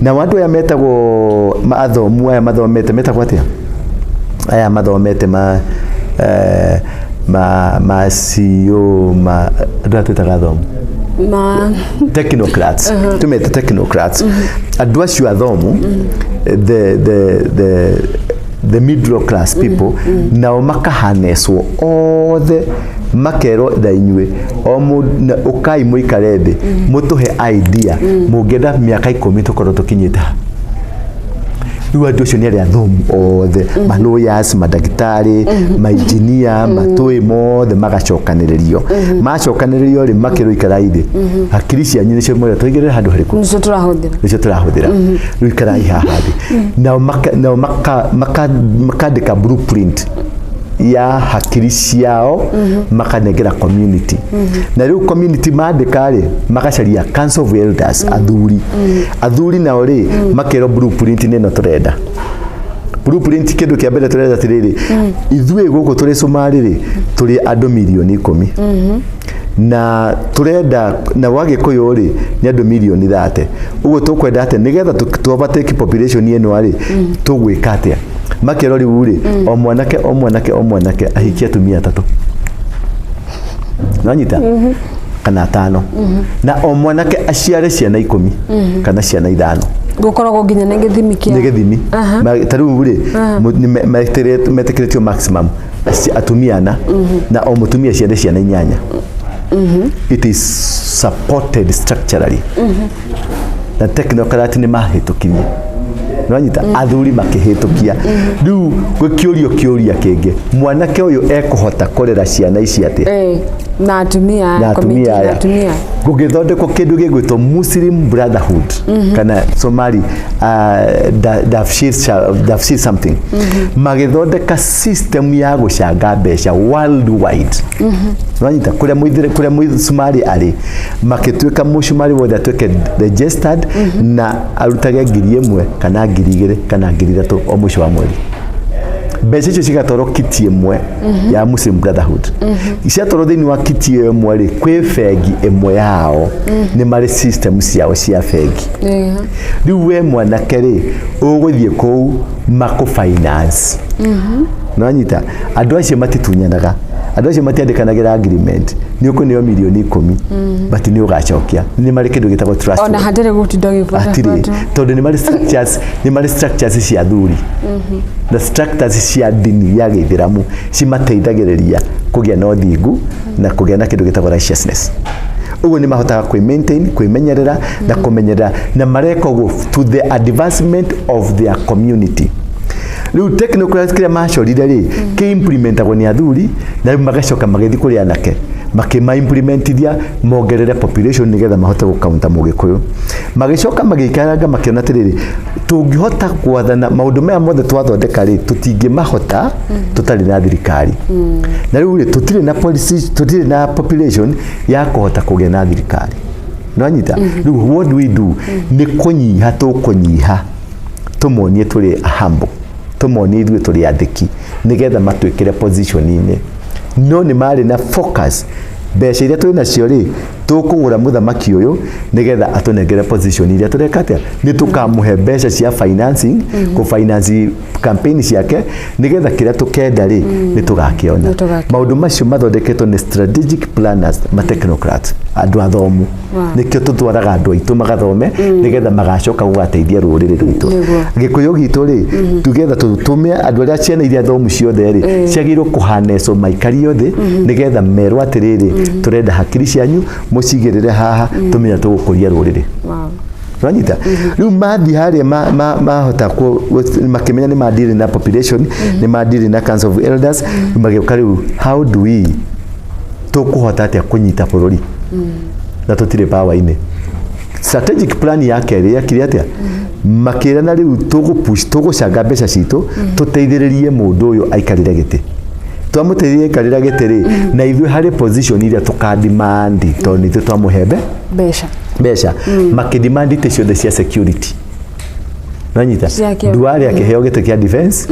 Na andũ aya metagwo athomu, aya mathomete, metagwo atĩa aya mathomete ma ma CEO, ma andũ aya twĩtaga athomu, ma technocrats, tumete technocrats, andũ acio athomu, the middle class people, nao makahaneswo othe, makerwo na inyuĩ o mũndũ ũkai mũikare thĩ, mũtũhe idea mũngĩenda mĩaka 10 tũkorwo tũkinyĩte ha. Rĩu andũ acio nĩ arĩa athomu othe, ma lawyers, mandagĩtarĩ, mainjinia, matũĩ mothe, magacokanĩrĩrio. Macokanĩrĩrio rĩ, makerwo ikarai thĩ, hakiri cianyu nĩcio mwera tũigĩrĩre handũ harĩkũ. Nĩcio tũrahũthĩra. Nĩcio tũrahũthĩra. Rĩu ikarai haha thĩ, nao makandĩka blueprint ya hakiri ciao, makanengera community. Na rĩu community mandĩka rĩ, magacaria council of elders, athuri. Athuri nao rĩ, makerwo blueprint nĩ ĩno tũrenda. Blueprint, kĩndũ kĩa mbere tũrenda atĩrĩrĩ, ithuĩ gũkũ tũrĩ Somali rĩ, tũrĩ andũ mirioni 10, na turenda na wa Gĩkũyũ rĩ, nĩ andũ mirioni 30. Ũguo tũkwenda atĩ nĩgetha tu overtake population ĩno rĩ, tũgwĩka atĩa? Makerwo rĩu rĩ, o mwanake, o mwanake, o mwanake ahikie atumia atatũ, nanyita, kana atano, na o mwanake aciare ciana 10 kana ciana 5. Gũkoragwo nginya na gĩthimi kĩa Nĩ gĩthimi. Ta rĩu rĩ, nĩ metĩkĩrĩtio maximum atumia ana, na o mũtumia ciende ciana 8. It is supported structurally na technocrat. Nĩ mahĩtũkirie, nĩwanyita, athuri makĩhĩtũkia. Rĩu gũkĩũrio kĩũria kĩngĩ, mwanake ũyũ ekũhota kũrera ciana ici atĩa? Na atumia Na committee, atumia na aya. Atumia. Gũgĩthondekwo kĩndũ gĩgwĩtwo Muslim Brotherhood kana Somali Dafshir, Dafshir something. Magĩthondeka system ya gũcanga mbeca worldwide, nĩwanyita, kũrĩa mũithĩre, kũrĩa mũcumari arĩ, makĩtuĩka mũcumari wothe atuĩke registered na arutage 1000 kana 2000 kana 3000 o mũico wa mweri. Mbeca icio cigatwarwo kitty ĩmwe ya Muslim Brotherhood. Ciatwarwo thĩinĩ wa kitty ĩyo ĩmwe rĩ, kwĩ bengi ĩmwe yao, nĩ marĩ system ciao cia bengi. Rĩu we mwanake rĩ, ũgũthiĩ kũu makũ finance, nĩwanyita. Andũ acio matitunyanaga, andũ acio matiandĩkanagĩra agreement. Nĩ ũkũneo mirioni 10, but nĩ ũgacokia. Nĩ marĩ kĩndũ gĩtagwo trust. Ona hatarĩ gũtinda Hatirĩ, ũgĩbuata. Tondũ nĩ marĩ structures, nĩ marĩ structures cia athuri na structures cia ndini ya gĩithĩramu cimateithagĩrĩria kũgĩa na ũthingu na kũgĩa na kĩndũ gĩtagwo righteousness. Ũguo nĩ mahotaga kwĩ maintain, kwĩmenyerera na kũmenyerera, na mareka ũguo to the advancement of their community. Rĩu technocrats kĩrĩa macorire rĩ, kĩ implementagwo nĩ athuri, na rĩu magacoka magĩthiĩ kũrĩ anake makĩma implementithia mongerere population nĩgetha mahote gũkaunta mũgĩkũyũ. Magĩcoka magĩikaranga, makĩona atĩrĩrĩ, tũngĩhota gwathana maũndũ maya mothe twathondeka rĩ, tũtingĩmahota tũtarĩ na thirikari. Na rĩu rĩ, tũtirĩ na policy, tũtirĩ na population ya kũhota kũgĩa na thirikari, nĩwanyita. Rĩu what do we do? Nĩ kũnyiha, tũkũnyiha, tũmonie tũrĩ humble, tũmonie ithuĩ tũrĩ athĩki, nĩgetha matwĩkĩre position-inĩ. No nĩ marĩ na focus, mbeca iria twĩ nacio rĩ, tũkũgũra mũthamaki ũyũ nĩgetha atũnengere position iria tũreka atĩa. Nĩ tũkamũhe mbeca cia financing, kũ finance campaign ciake, nĩgetha kĩrĩa tũkenda rĩ, nĩ tũgakĩona. Nĩ tũgakĩona. Maũndũ macio mathondeketwo nĩ strategic planners, ma technocrats, andũ athomu. Nĩkĩo tũtwaraga andũ aitũ magathome, nĩgetha magacoka gũgateithia rũrĩrĩ rwitũ. Gĩkũyũ gitũ rĩ, tugetha tũtũme andũ arĩa, ciana iria thomu ciothe rĩ, ciagĩrĩirwo kũhanecwo, maikario thĩ, nĩgetha merwo atĩrĩrĩ, tũrenda hakiri cianyu mũcigĩrĩre haha, tũmenya tũgũkũria rũrĩrĩ. Wanyita. Rĩu mathiĩ harĩa mahota makĩmenya nĩ mandiri na population, nĩ mandiri na council of elders, magĩũka rĩu, how do we, tũkũhota atĩa kũnyita bũrũri na tũtirĩ power-inĩ? Strategic plan ya kerĩ yakire atĩa? Makĩrana rĩu tũgũpush, tũgũcanga mbeca citũ, tũteithĩrĩrie mũndũ ũyũ aikarĩre gĩtĩ. Twamũteithĩrĩria aikarĩra gĩtĩ rĩ, na ithuĩ harĩ position iria tũkadimandi, tondũ nĩ ithuĩ twamũhe mbeca. Mbeca. Makĩdimandi itĩ ciothe cia security, nanyita. Ciake. Duale akĩheo gĩtĩ kĩa defense.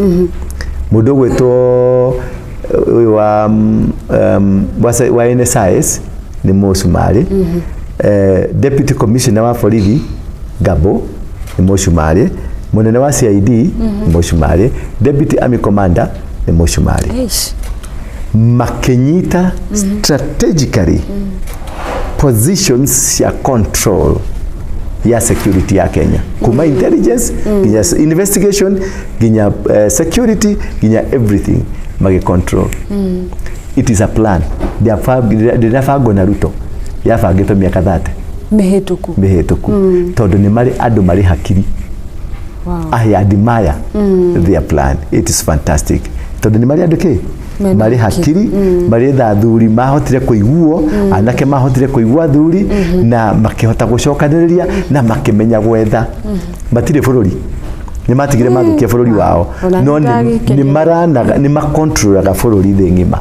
Mũndũ ũgwĩtwo ũyũ wa NSIS nĩ mũcumarĩ. Deputy commissioner wa borithi Gabo nĩ mũcumarĩ. Mũnene wa CID nĩ mũcumarĩ. Deputy army commander nĩ mũcumarĩ. Eish. Makĩnyita strategically positions cia control ya security ya Kenya, kuma intelligence nginya investigation nginya security nginya everything, magi control. It is a plan. Ndĩrabangwo na Ruto, yabangĩtwo mĩaka 30 mĩhĩtũku. Mĩhĩtũku, tondũ nĩ marĩ andũ marĩ hakiri. I admire their plan. It is fantastic, tondũ nĩ marĩ andũ kĩ Mena marĩ hakiri, marĩ tha athuri mahotire kũiguo, anake mahotire kũigua athuri na makĩhota gũcokanĩrĩria na makĩmenya gwetha. Matirĩ bũrũri, nĩ matigire mathũkia bũrũri wao. Ona No nĩndagĩkenio. nĩ maranaga, nĩ makontrolaga bũrũri thĩ ng'ima.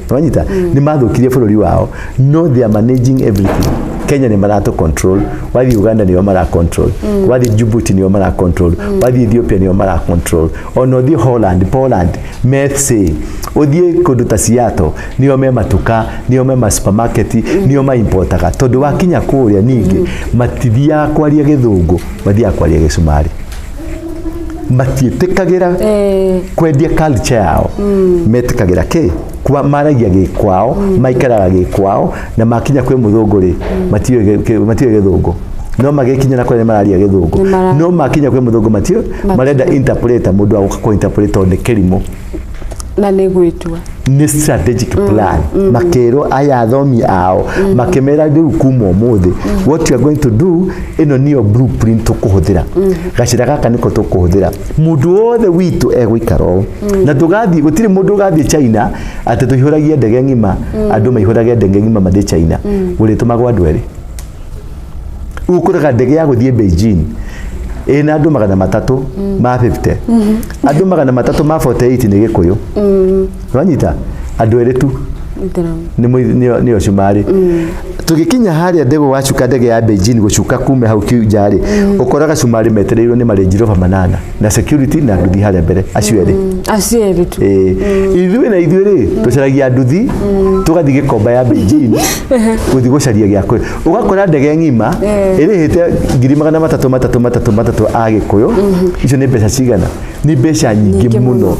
Wanyita, nĩ mathũkirie bũrũri wao, no they are managing everything. Kenya nĩ maratũ control, wathiĩ Uganda nĩo mara control, wathiĩ Djibouti nĩo mara control, wathiĩ Ethiopia nĩo mara control, ona ũthiĩ Holland, Poland metse, ũthiĩ kũndũ ta Seattle nĩo me matuka, nĩo me ma supermarket, nĩo ma importaga, tondũ wakinya kũrĩa ningĩ matithiaga kwaria Gĩthũngũ, mathiaga kwaria Gĩcumarĩ, matiĩtĩkagĩra kwendia culture yao. Metĩkagĩra kĩ kwa maragia gĩkwao, maikaraga gĩkwao, na makinya kwĩ mũthũngũ rĩ, matiũĩ Gĩthũngũ, no magĩkinya na kũrĩa nĩ mararia Gĩthũngũ. No makinya kwĩ mũthũngũ matiũ marenda interpreter, mũndũ wa gũka kũ interpret tondũ nĩ kĩrimũ. Na nĩ gwĩtua. Nĩ strategic plan. Makĩrwo aya athomi ao makĩmera, rĩu kuma ũmũthĩ, what you are going to do, ĩno nĩyo blueprint tũkũhũthĩra, gacĩra gaka nĩko tũkũhũthĩra, mũndũ wothe witũ egũikara ũũ na tũgathiĩ, gũtirĩ mũndũ ũgathiĩ China atĩ tũihũragie ndege ng'ima, andũ maihũrage ndege ng'ima mathiĩ China, gũrĩtũmagwo andũ erĩ. Ũkoraga ndege ya gũthiĩ Beijing ĩna andũ 350, andũ 348 nĩ Gĩkũyũ. Wanyita, andũ erĩ tu nĩ nĩo cumarĩ. Tũgĩkinya harĩa ndege wacuka ndege ya Beijing gũcuka kume hau kiunja rĩ, ũkoraga cumarĩ metereirwo nĩ ma Range Rover manana na security na nduthi harĩa mbere, acio erĩ. Acio erĩ tu. Ĩĩ. Ithuĩ na ithuĩ rĩ, tũcaragia nduthi, tũgathiĩ Gĩkomba ya Beijing gũthiĩ gũcaria gĩa kũrĩa. Ũgakora ndege ng'ima ĩrĩhĩte ngiri magana matatũ matatũ matatũ matatũ a Gĩkũyũ. Icio nĩ mbeca cigana? Nĩ mbeca nyingĩ Nyingĩ mũno.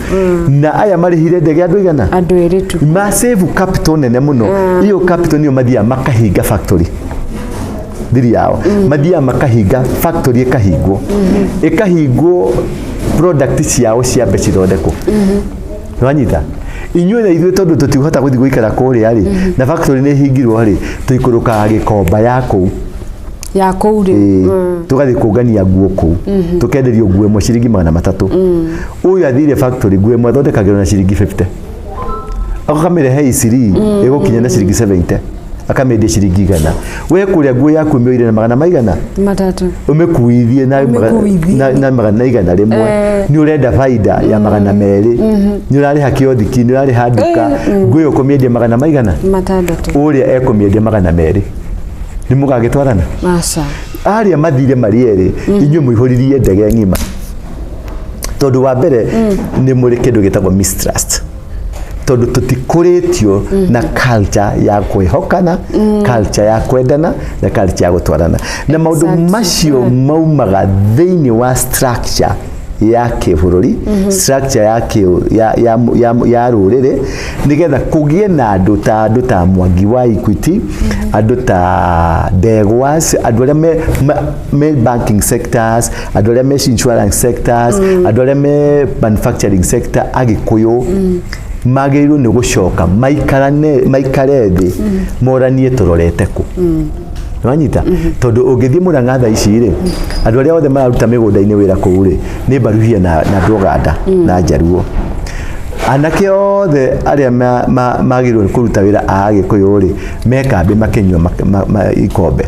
Na aya marĩhire ndege andũ igana? Andũ erĩ tu. Ma save capital nene mũno. Iyo capital niyo mathiaga makahinga factory thiri yao, mathiaga makahinga factory, ĩkahingwo, ĩkahingwo, product ciao ciambe cithondekwo. Wanyita, inyuĩ na ithuĩ tondũ tũtigũhota gũthiĩ gũikara kũrĩa rĩ, na factory nĩ hingirwo rĩ, tũikũrũkaga Gĩkomba ya kũu. Ya kũu rĩ. Ĩĩ, tũgathiĩ kũngania nguo kũu, tũkenderio nguo ĩmwe ciringi 300. Ũyũ athire factory, nguo ĩmwe athondekagĩrwo na ciringi 50, akamĩrehe iciri ĩgũkinya na ciringi 70, akamĩendia ciringi 100. We kũrĩa nguo yaku ĩmĩoire na magana maigana? Matatũ. Ũmĩkuithie na Ũmĩkuithie. na 100, nĩ ũrenda baida ya 200, nĩ ũrarĩha kiothiki, nĩ ũrarĩha nduka, nguo ĩyo ũkũmĩendia magana maigana? 6. Ũrĩa ekũmĩendia 200, nĩ mũgagĩtwarana? Aca. Arĩa mathire marĩ erĩ, inyuĩ mũihũririe ndege ng'ima, tondũ wa mbere nĩ mũrĩ kĩndũ gĩtagwo mistrust, tondũ tũtikũrĩtio na culture ya kwĩhokana, culture ya kwendana na culture ya gũtwarana na maũndũ macio maumaga thĩinĩ wa structure ya kĩbũrũri, structure ya kĩ ya rũrĩrĩ, nĩgetha kũgĩe na andũ ta Mwangi wa Equity, andũ ta Ndegwas, andũ arĩa me banking sectors, andũ arĩa me insurance sectors, andũ arĩa me manufacturing sector. Agĩkũyũ magĩrĩirwo nĩ gũcoka maikarane, maikare thĩ, moranie tũrorete kũ. Wanyita, tondũ ũngĩthiĩ Mũrang'a thaa ici rĩ, andũ arĩa othe mararuta mĩgũnda-inĩ wĩra kũu rĩ, nĩ Mbaruhia na andũ Ũganda na Njaruo. Anake othe arĩa magĩrĩirwo nĩ kũruta wĩra a Agĩkũyũ rĩ, me kambĩ makĩnyua ikombe.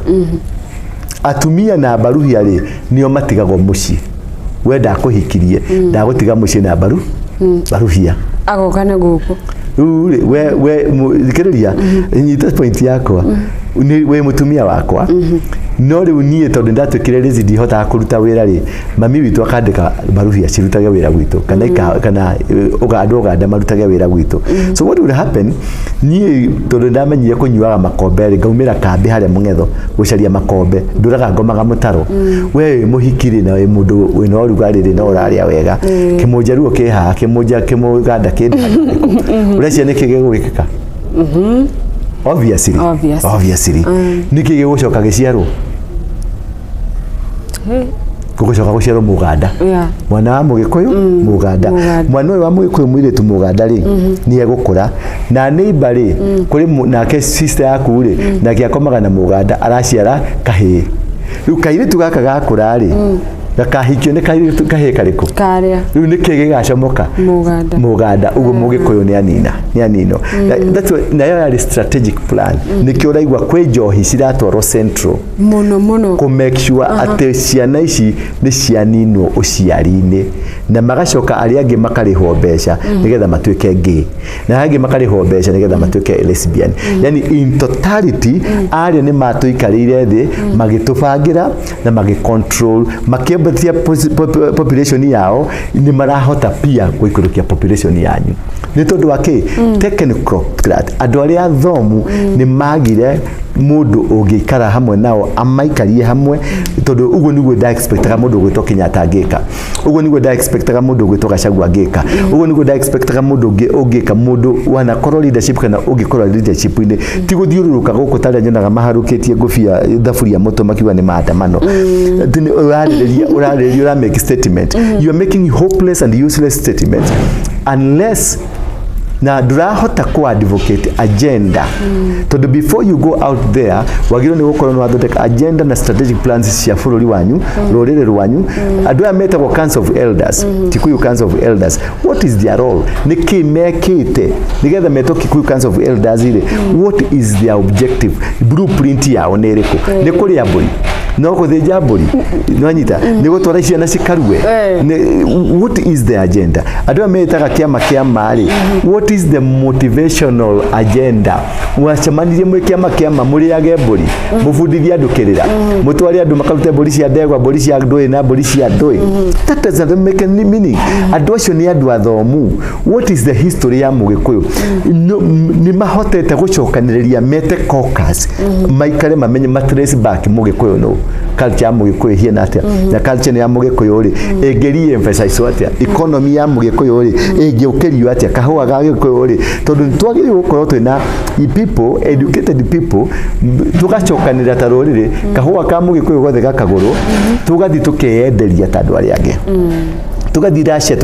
Atumia na Mbaruhia rĩ, nĩo matigagwo mũciĩ. We ndakũhikirie, ndagũtiga mũciĩ na Mbaruhia. Agoka na gũkũ. Rĩu rĩ, we thikĩrĩria, nyita point yakwa. Wĩ mũtumia wakwa, no rĩu niĩ tondũ ndatuĩkire lazy, ndihotaga kũruta wĩra rĩ, mami witũ akandĩka marubia cirutage wĩra gwitũ kana kana andũ Ũganda marutage wĩra gwitũ. So what would happen, niĩ tondũ ndamenyire kũnyuaga makombe rĩ, ngaumĩra kambĩ harĩa mũng'etho gũcaria makombe, ndũraga ngomaga mũtaro. We wĩ mũhiki rĩ, na wĩ mũndũ wĩna ũrugarĩ rĩ, no ũrarĩa wega, kĩmũnjaruo kĩ haha, kĩmũnja kĩmũganda kĩ ũreciria nĩkĩ gĩgwĩkĩka? Obviously. Obviously. Obviously, nĩkĩ gĩgũcoka gĩciarwo? Gũgũcoka gũciarwo mũganda. Mwana wa mũgĩkũyũ mũganda. Mũganda. Mwana ũyũ wa mũgĩkũyũ mũirĩtu mũganda rĩ, nĩ egũkũra na neighbor rĩ, kũrĩ nake sister yaku rĩ, nake akomaga na mũganda, araciara kahĩĩ. Rĩu kairĩtu gaka gakũra rĩ, gakahikio nĩ kairĩtu kahĩĩ karĩkũ? Karĩa. Rĩu nĩkĩ gĩgacomoka? Mũganda. Mũganda. Ũguo mũgĩkũyũ nĩ anina, nĩ aninwo. That's why nayo yarĩ strategic plan. Nĩkĩo ũraigua kwĩ njohi ciratwarwo Central Mũno mũno. Kũ make sure atĩ ciana ici nĩ cianinwo ũciari-inĩ, na magacoka arĩa angĩ makarĩhwo mbeca nĩgetha matuĩke gay, na arĩa angĩ makarĩhwo mbeca nĩgetha matuĩke lesbian. Yani in totality, arĩa nĩ matũikarĩire thĩ, magĩtũbangĩra na magĩcontrol, makĩambatia population yao. Nĩ marahota pia gũikũrũkia population yanyu. Nĩ tondũ wa kĩ? Technocrat, andũ arĩa athomu, nĩ magire mũndũ ũngĩikara hamwe nao, amaikarie hamwe, tondũ ũguo nĩguo nda expectaga mũndũ ũgwĩtwo Kenyatta angĩka, ũguo nĩguo nda expectaga mũndũ ũgwĩtwo Gachagua angĩka, ũguo nĩguo nda expectaga mũndũ ũngĩ ũngĩka, mũndũ wanakorwo leadership kana ũngĩkorwo leadership-inĩ, ti gũthiũrũrũka gũkũ tarĩa nyonaga maharũkĩtie ngũbia thaburia mũtwe makiuga nĩ maandamano. Atĩ nĩ ũrarĩrĩria, ũra make statement, you are making hopeless and useless statements unless na ndũrahota ku advocate agenda, tondũ before you go out there wagĩrĩirwo nĩ gũkorwo nĩ wathondeka agenda na strategic plans cia bũrũri wanyu, rũrĩrĩ rwanyu. Andũ aya metagwo Council of Elders, Kikuyu Council of Elders, what is their role? Nĩ kĩ mekĩte nĩgetha metwo Kikuyu Council of Elders rĩ? What is their objective? Blueprint yao nĩ ĩrĩkũ? Nĩ kũrĩa mbũri, no gũthĩnja mbũri, nwanyita, nĩ gũtwara ciana cikarue? What is the agenda? Andũ aya metaga kĩama kĩa rĩ, what is the motivational agenda? Mwacemanirie mwĩ kĩama kĩama mũrĩage mbũri, mũbundithie andũ kĩrĩra, mũtware andũ makarute mbũri cia ndegwa, mbũri cia ndũĩ na mbũri cia ndũĩ. That doesn't make any meaning. Andũ acio nĩ andũ athomu. What is the history ya mũgĩkũyũ? Nĩ mahotete gũcokanĩrĩria mete caucus, maikare mamenye, matrace back mũgĩkũyũ no culture ya mũgĩkũyũ ĩhiana atĩa, na culture ya mũgĩkũyũ rĩ, ĩngĩ emphasize atĩa, economy ya mũgĩkũyũ rĩ, ĩngĩũkĩrio atĩa, kahũa ga gĩkũyũ rĩ, tondũ nĩ twagĩrĩirwo gũkorwo twĩna people, educated people, tũgacokanĩrĩra ta rũrĩrĩ, kahũa ka mũgĩkũyũ gothe gakagũrwo, tũgathiĩ tũkeyenderia ta andũ arĩa angĩ, tugathiĩ Russia,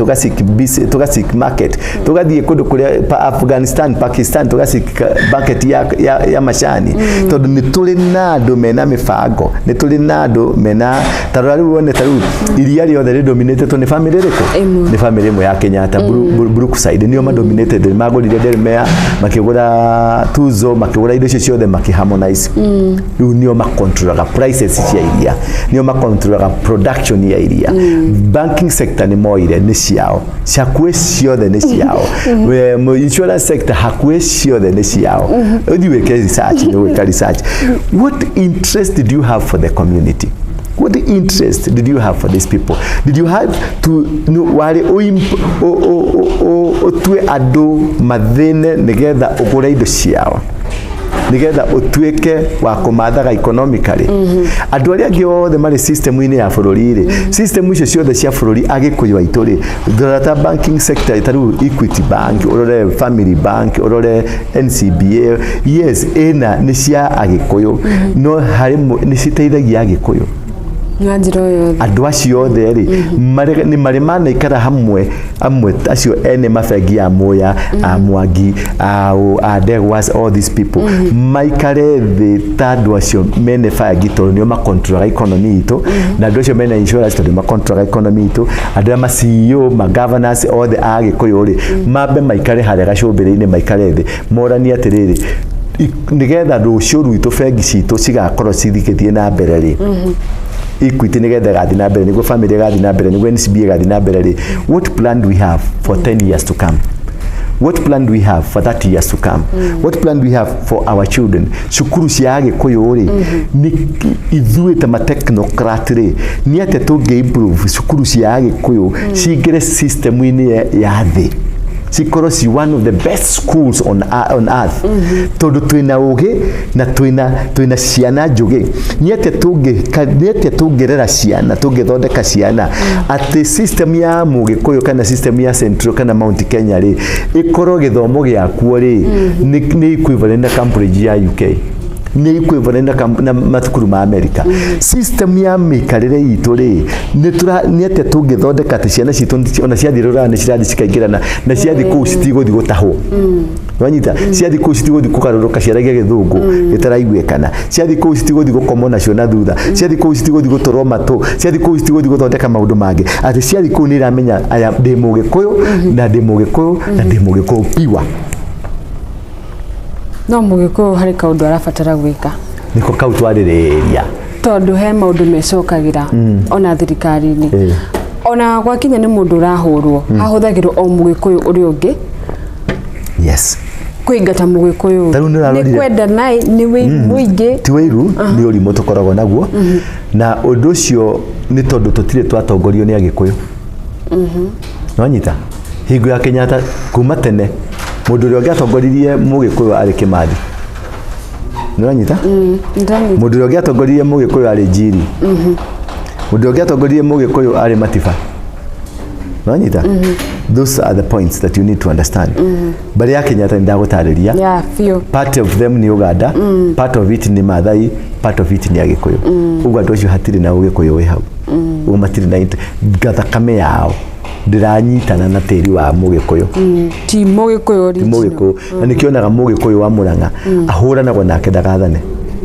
tugaseek market, tugathiĩ kũndũ kũrĩa Afghanistan, Pakistan, tugaseek market ya macani, tondũ nĩ tũrĩ na andũ mena mĩbango, nĩ tũrĩ na andũ mena ta rora rĩu wone ta rĩu iria rĩothe rĩdominatĩtwo nĩ family ĩrĩkũ? Ĩmwe. Nĩ family ĩmwe ya Kenyatta, Brookside, nĩo madominated. Magũrire Delamere, makĩgũra Tuzo, makĩgũra indo icio ciothe, makĩharmonize. Rĩu nĩo macontrolaga prices cia iria, nĩo macontrolaga production ya iria. Banking sector nĩ moire, nĩ ciao, hakuhĩ ciothe nĩ ciao. Insurance sector hakuhĩ ciothe nĩ ciao. Ũthiĩ wĩke research, nĩ gwĩka research. What interest did you have for the community? What interest did you have for these people? Did you have to no, warĩ ũtue andũ mathĩne nĩgetha ũgũre indo ciao, nigetha ũtuĩke wa kũmathaga economically? Andũ arĩa angĩ othe marĩ system-inĩ ya bũrũri rĩ, system icio ciothe cia bũrũri, agĩkũyũ aitũ rĩ, rora ta banking sector, ta rĩu Equity Bank, ũrore Family Bank, ũrore NCBA, yes, ĩna nĩ cia agĩkũyũ, no harĩ nĩ citeithagia agĩkũyũ Na njĩra o yothe? Andũ acio othe rĩ, nĩ marĩ manaikara hamwe amwe, acio ene mabengi ya Muya, a Mwangi, a Ndegwas, all these people maikare thĩ ta andũ acio mene bengi, tondũ nĩo macontrolaga economy itũ, na andũ acio mena insurance, tondũ macontrolaga economy itũ, andũ arĩa ma CEO, ma governors othe a gĩkũyũ rĩ, mambe maikare harĩa gacũmbĩrĩ-inĩ, maikare thĩ moranie atĩrĩrĩ, nĩgetha rũciũ rwitũ bengi citũ cigakorwo cigĩthiĩ na mbere rĩ, Equity nigetha ĩgathiĩ na mbere, nĩguo Family ĩgathiĩ na mbere, nĩguo NCBA ĩgathiĩ na mbere rĩ, what plan do we have for 10 years to come? What plan do we have for 30 years to come? What plan do we have for our children? Cukuru cia Agĩkũyũ rĩ, nĩ ithuĩ ta matechnocrat rĩ, nĩ atĩa tũngĩ improve cukuru cia Agĩkũyũ cingĩre system-inĩ ya thĩ, cikorwo ci one of the best schools on earth, tondũ twĩna ũgĩ na twĩna ciana njũgĩ? Nĩ atĩa tũngĩrera ciana, tũngĩthondeka ciana atĩ system ya Mũgĩkũyũ kana system ya Central kana Mount Kenya rĩ, ĩkorwo gĩthomo gĩakuo rĩ nĩ equivalent na Cambridge ya UK, nĩ equivalent na mathukuru ma America? System ya mĩikarĩre itũ rĩ, nĩ atĩa tũngĩthondeka atĩ ciana citũ ona ciathiĩ rũraya nĩ cirathiĩ cikaingĩrana, na ciathiĩ kũu citigũthiĩ gũtahwo? Wanyita, ciathiĩ kũu citigũthiĩ kũgarũrũka ciaragia Gĩthũngũ gĩtaraiguĩkana, ciathiĩ kũu citigũthiĩ gũkomwo nacio na thutha, ciathiĩ kũu citigũthiĩ gũtũrwo matũ, ciathiĩ kũu citigũthiĩ gũthondeka maũndũ mangĩ, atĩ ciathiĩ kũu nĩ iramenya aya ndĩ Mũgĩkũyũ na ndĩ Mũgĩkũyũ na ndĩ Mũgĩkũyũ piwa. No Mũgĩkũyũ harĩ kaũndũ arabatara gwĩka. Nĩko kau twarĩrĩria. Tondũ he maũndũ mecokagĩra ona thirikari-inĩ. Ona gwakinya nĩ mũndũ ũrahũrwo, hahũthagĩrwo o Mũgĩkũyũ ũrĩa ũngĩ kũingata Mũgĩkũyũ. Ta rĩu nĩ ũrarorire- Nĩ kwenda naĩ, nĩ wĩiru mũingĩ? Ti wĩiru, nĩ ũrimũ tũkoragwo naguo, na ũndũ ũcio nĩ tondũ tũtirĩ twatongorio nĩ Agĩkũyũ. Nĩwanyita, hingo ya Kenyatta, kuma tene mũndũ ũrĩa ũngĩatongoririe Mũgĩkũyũ arĩ Kĩmathi. Nĩwanyita? Ndĩranyita. Mũndũ ũrĩa ũngĩatongoririe Mũgĩkũyũ arĩ Njiri. Mũndũ ũrĩa ũngĩatongoririe Mũgĩkũyũ arĩ Matiba. Nĩwanyita? Those are the points that you need to understand. Mbarĩ ya Kenyatta nĩ ndagũtarĩria. Ya biũ. Part of them nĩ Uganda, part of it nĩ Maathai, part of it nĩ Agĩkũyũ. Ũguo andũ acio hatirĩ na Ũgĩkũyũ wĩ hau. Ũguo matirĩ na gathakame yao ndĩranyitana na tĩri wa Mũgĩkũyũ. Ti Mũgĩkũyũ Ti original. Mũgĩkũyũ. Na nĩkĩonaga Mũgĩkũyũ wa Mũrang'a ahũranagwo nake ndagathane.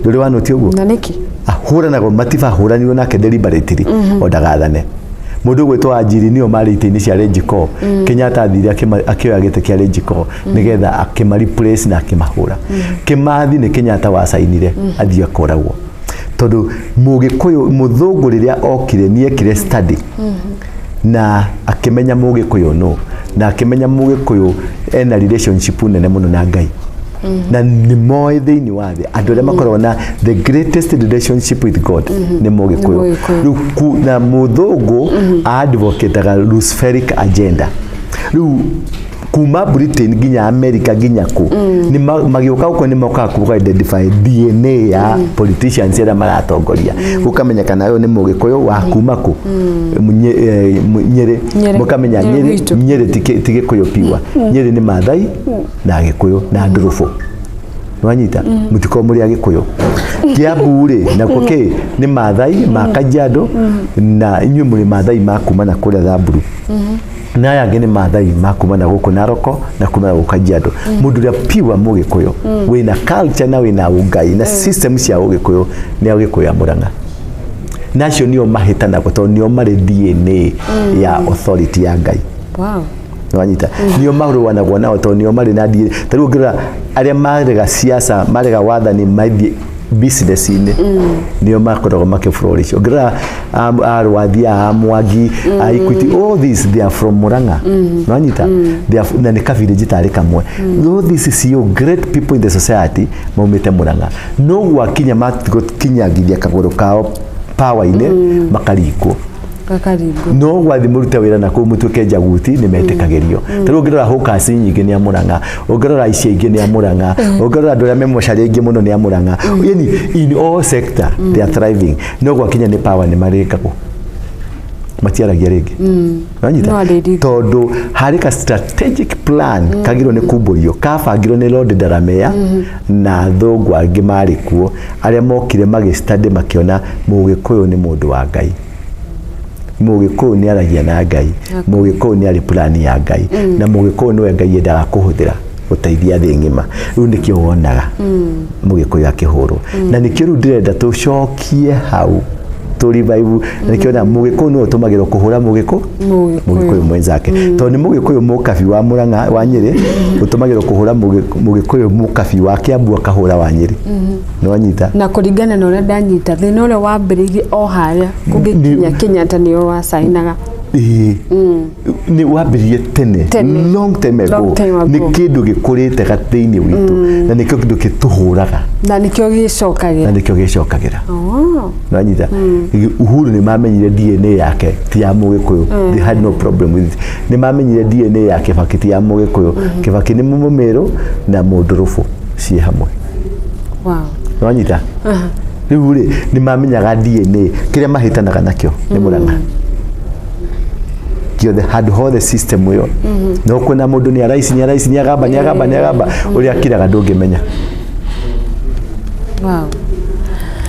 Ndũrĩ wanũti ũguo? Na nĩkĩ? Ahũranagwo, Matiba ahũranirwo nake deliberately o ndagathane. Mũndũ ũgwĩtwo Anjiri nĩo marĩ itĩ-inĩ cia Renjiko. Kenyatta athire akĩoya gĩtĩ kĩa Renjiko nĩgetha akĩma replace na akĩmahũra. Kĩmathi nĩ Kenyatta wacainire athiĩ akoragwo, tondũ Mũgĩkũyũ, mũthũngũ rĩrĩa okire nĩekire study na akĩmenya Mũgĩkũyũ no na akĩmenya Mũgĩkũyũ ena relationship nene mũno na Ngai, na nĩ moĩ thĩinĩ wa thĩ andũ arĩa makoragwo na the greatest relationship with God nĩ Mũgĩkũyũ. Nĩ Mũgĩkũyũ. Rĩu na mũthũngũ advocataga Luciferic agenda. Rĩu kuma Britain nginya America nginya kũ nĩ magĩũka gũkũ nĩ mokaga kuga identify DNA ya politicians arĩa maratongoria, gũkamenyekana ũyũ nĩ Mũgĩkũyũ wa kuma kũ. Nyĩrĩ. Nyĩrĩ. Mũkamenya Nyĩrĩ Nyĩrĩ. gwitũ. Nyĩrĩ ti Gĩkũyũ piwa. Nyĩrĩ nĩ Maathai na Gĩkũyũ na Ndũrũbũ. Nĩwanyita? Mũtikorwo mũrĩ Agĩkũyũ. Kiambu rĩ, nakuo kĩ nĩ Maathai ma Kajiado, na inyuĩ mũrĩ Maathai ma kuma na kũrĩa Thamburu, na aya angĩ nĩ Maathai ma kuma na gũkũ Naroko na kuma na gũkũ Kajiado. Mũndũ ũrĩa piwa Mũgĩkũyũ wĩna culture na wĩna ũngai na system cia Ũgĩkũyũ nĩ Agĩkũyũ a Mũrang'a, na acio nĩo mahĩtanagwo tondũ nĩo marĩ DNA ya authority ya Ngai. Nĩwanyita? Nĩo marũanagwo nao tondũ nĩo marĩ na DNA. Ta rĩu ũngĩrora arĩa marega siasa, marega wathani, mathiĩ business-inĩ, nĩo makoragwo makĩ flourish. Ũngĩrora Arwathi, a Mwangi, a Equity, all these, they are from Murang'a. Nĩwanyita? They are na nĩ kabirĩnji tarĩ kamwe. All these CEO, great people in the society, maumĩte Murang'a, no gwakinya matigũkinyangithia kagũrũ kao power-inĩ, makaringwo. Gakaringwo. No gwathi mũrute wĩra na kũu mũtuĩke njaguti, nĩ metĩkagĩrio. Ta rĩu ũngĩrora hawkers nyingĩ nĩ a Mũrang'a, ũngĩrora ici aingĩ nĩ a Mũrang'a, ũngĩrora andũ arĩa me mocarĩ aingĩ mũno nĩ a Mũrang'a. Yani in all sector they are thriving, no gwakinya nĩ power nĩ marĩkagwo, matiaragia rĩngĩ. Wanyita? No arĩrigwo. Tondũ harĩ ka strategic plan kagĩrĩirwo nĩ kumbũrio, kabangirwo nĩ Lord Delamere na athũngũ angĩ marĩ kuo, arĩa mokire magĩ study, makĩona Mũgĩkũyũ nĩ mũndũ wa Ngai, Mũgĩkũyũ nĩ aragia na Ngai, Mũgĩkũyũ nĩ arĩ plan ya Ngai, na Mũgĩkũyũ nĩwe Ngai endaga kũhũthĩra gũteithia thĩ ng'ima. Rĩu nĩkĩo wonaga Mũgĩkũyũ akĩhũrwo, na nĩkĩo rĩu ndĩrenda tũcokie hau tũ revive, na nĩkĩo na Mũgĩkũyũ nĩwe ũtũmagĩrwo kũhũra Mũgĩkũyũ. Mũgĩkũyũ. Mũgĩkũyũ mwenzake, tondũ nĩ Mũgĩkũyũ mũkabi wa Mũrang'a wa Nyĩrĩ ũtũmagĩrwo kũhũra Mũgĩkũyũ mũkabi wa Kĩambu akahũra wa Nyĩrĩ. Nĩwanyita? Na kũringana na ũrĩa ndanyita, thĩna ũrĩa wambĩrĩirie o harĩa kũngĩkinya Kenyatta nĩo wacainaga. Ĩĩ. Nĩ wambĩrĩrie tene. Tene. Long time ago. Long time ago. Nĩ kĩndũ gĩkũrĩte gathĩinĩ witũ na nĩkĩo kĩndũ gĩtũhũraga. Na nĩkĩo Na gĩcokagĩra. nĩkĩo gĩcokagĩra. Oh. Nanyita Uhuru nĩ mamenyire DNA yake ti ya Mũgĩkũyũ. They had no problem with it. Nĩ mamenyire DNA ya Kibaki ti ya Mũgĩkũyũ. Kibaki nĩ Mũmĩrũ na Mũndũrũbũ ciĩ hamwe. Nĩwanyita? Rĩu rĩ, nĩ mamenyaga DNA kĩrĩa mahĩtanaga nakĩo nĩ Mũrang'a gĩothe handũ hothe system ĩyo no kwĩna mũndũ nĩ araici, nĩ araici, nĩ agamba, nĩ agamba, nĩ agamba, ũrĩa akiraga ndũngĩmenya.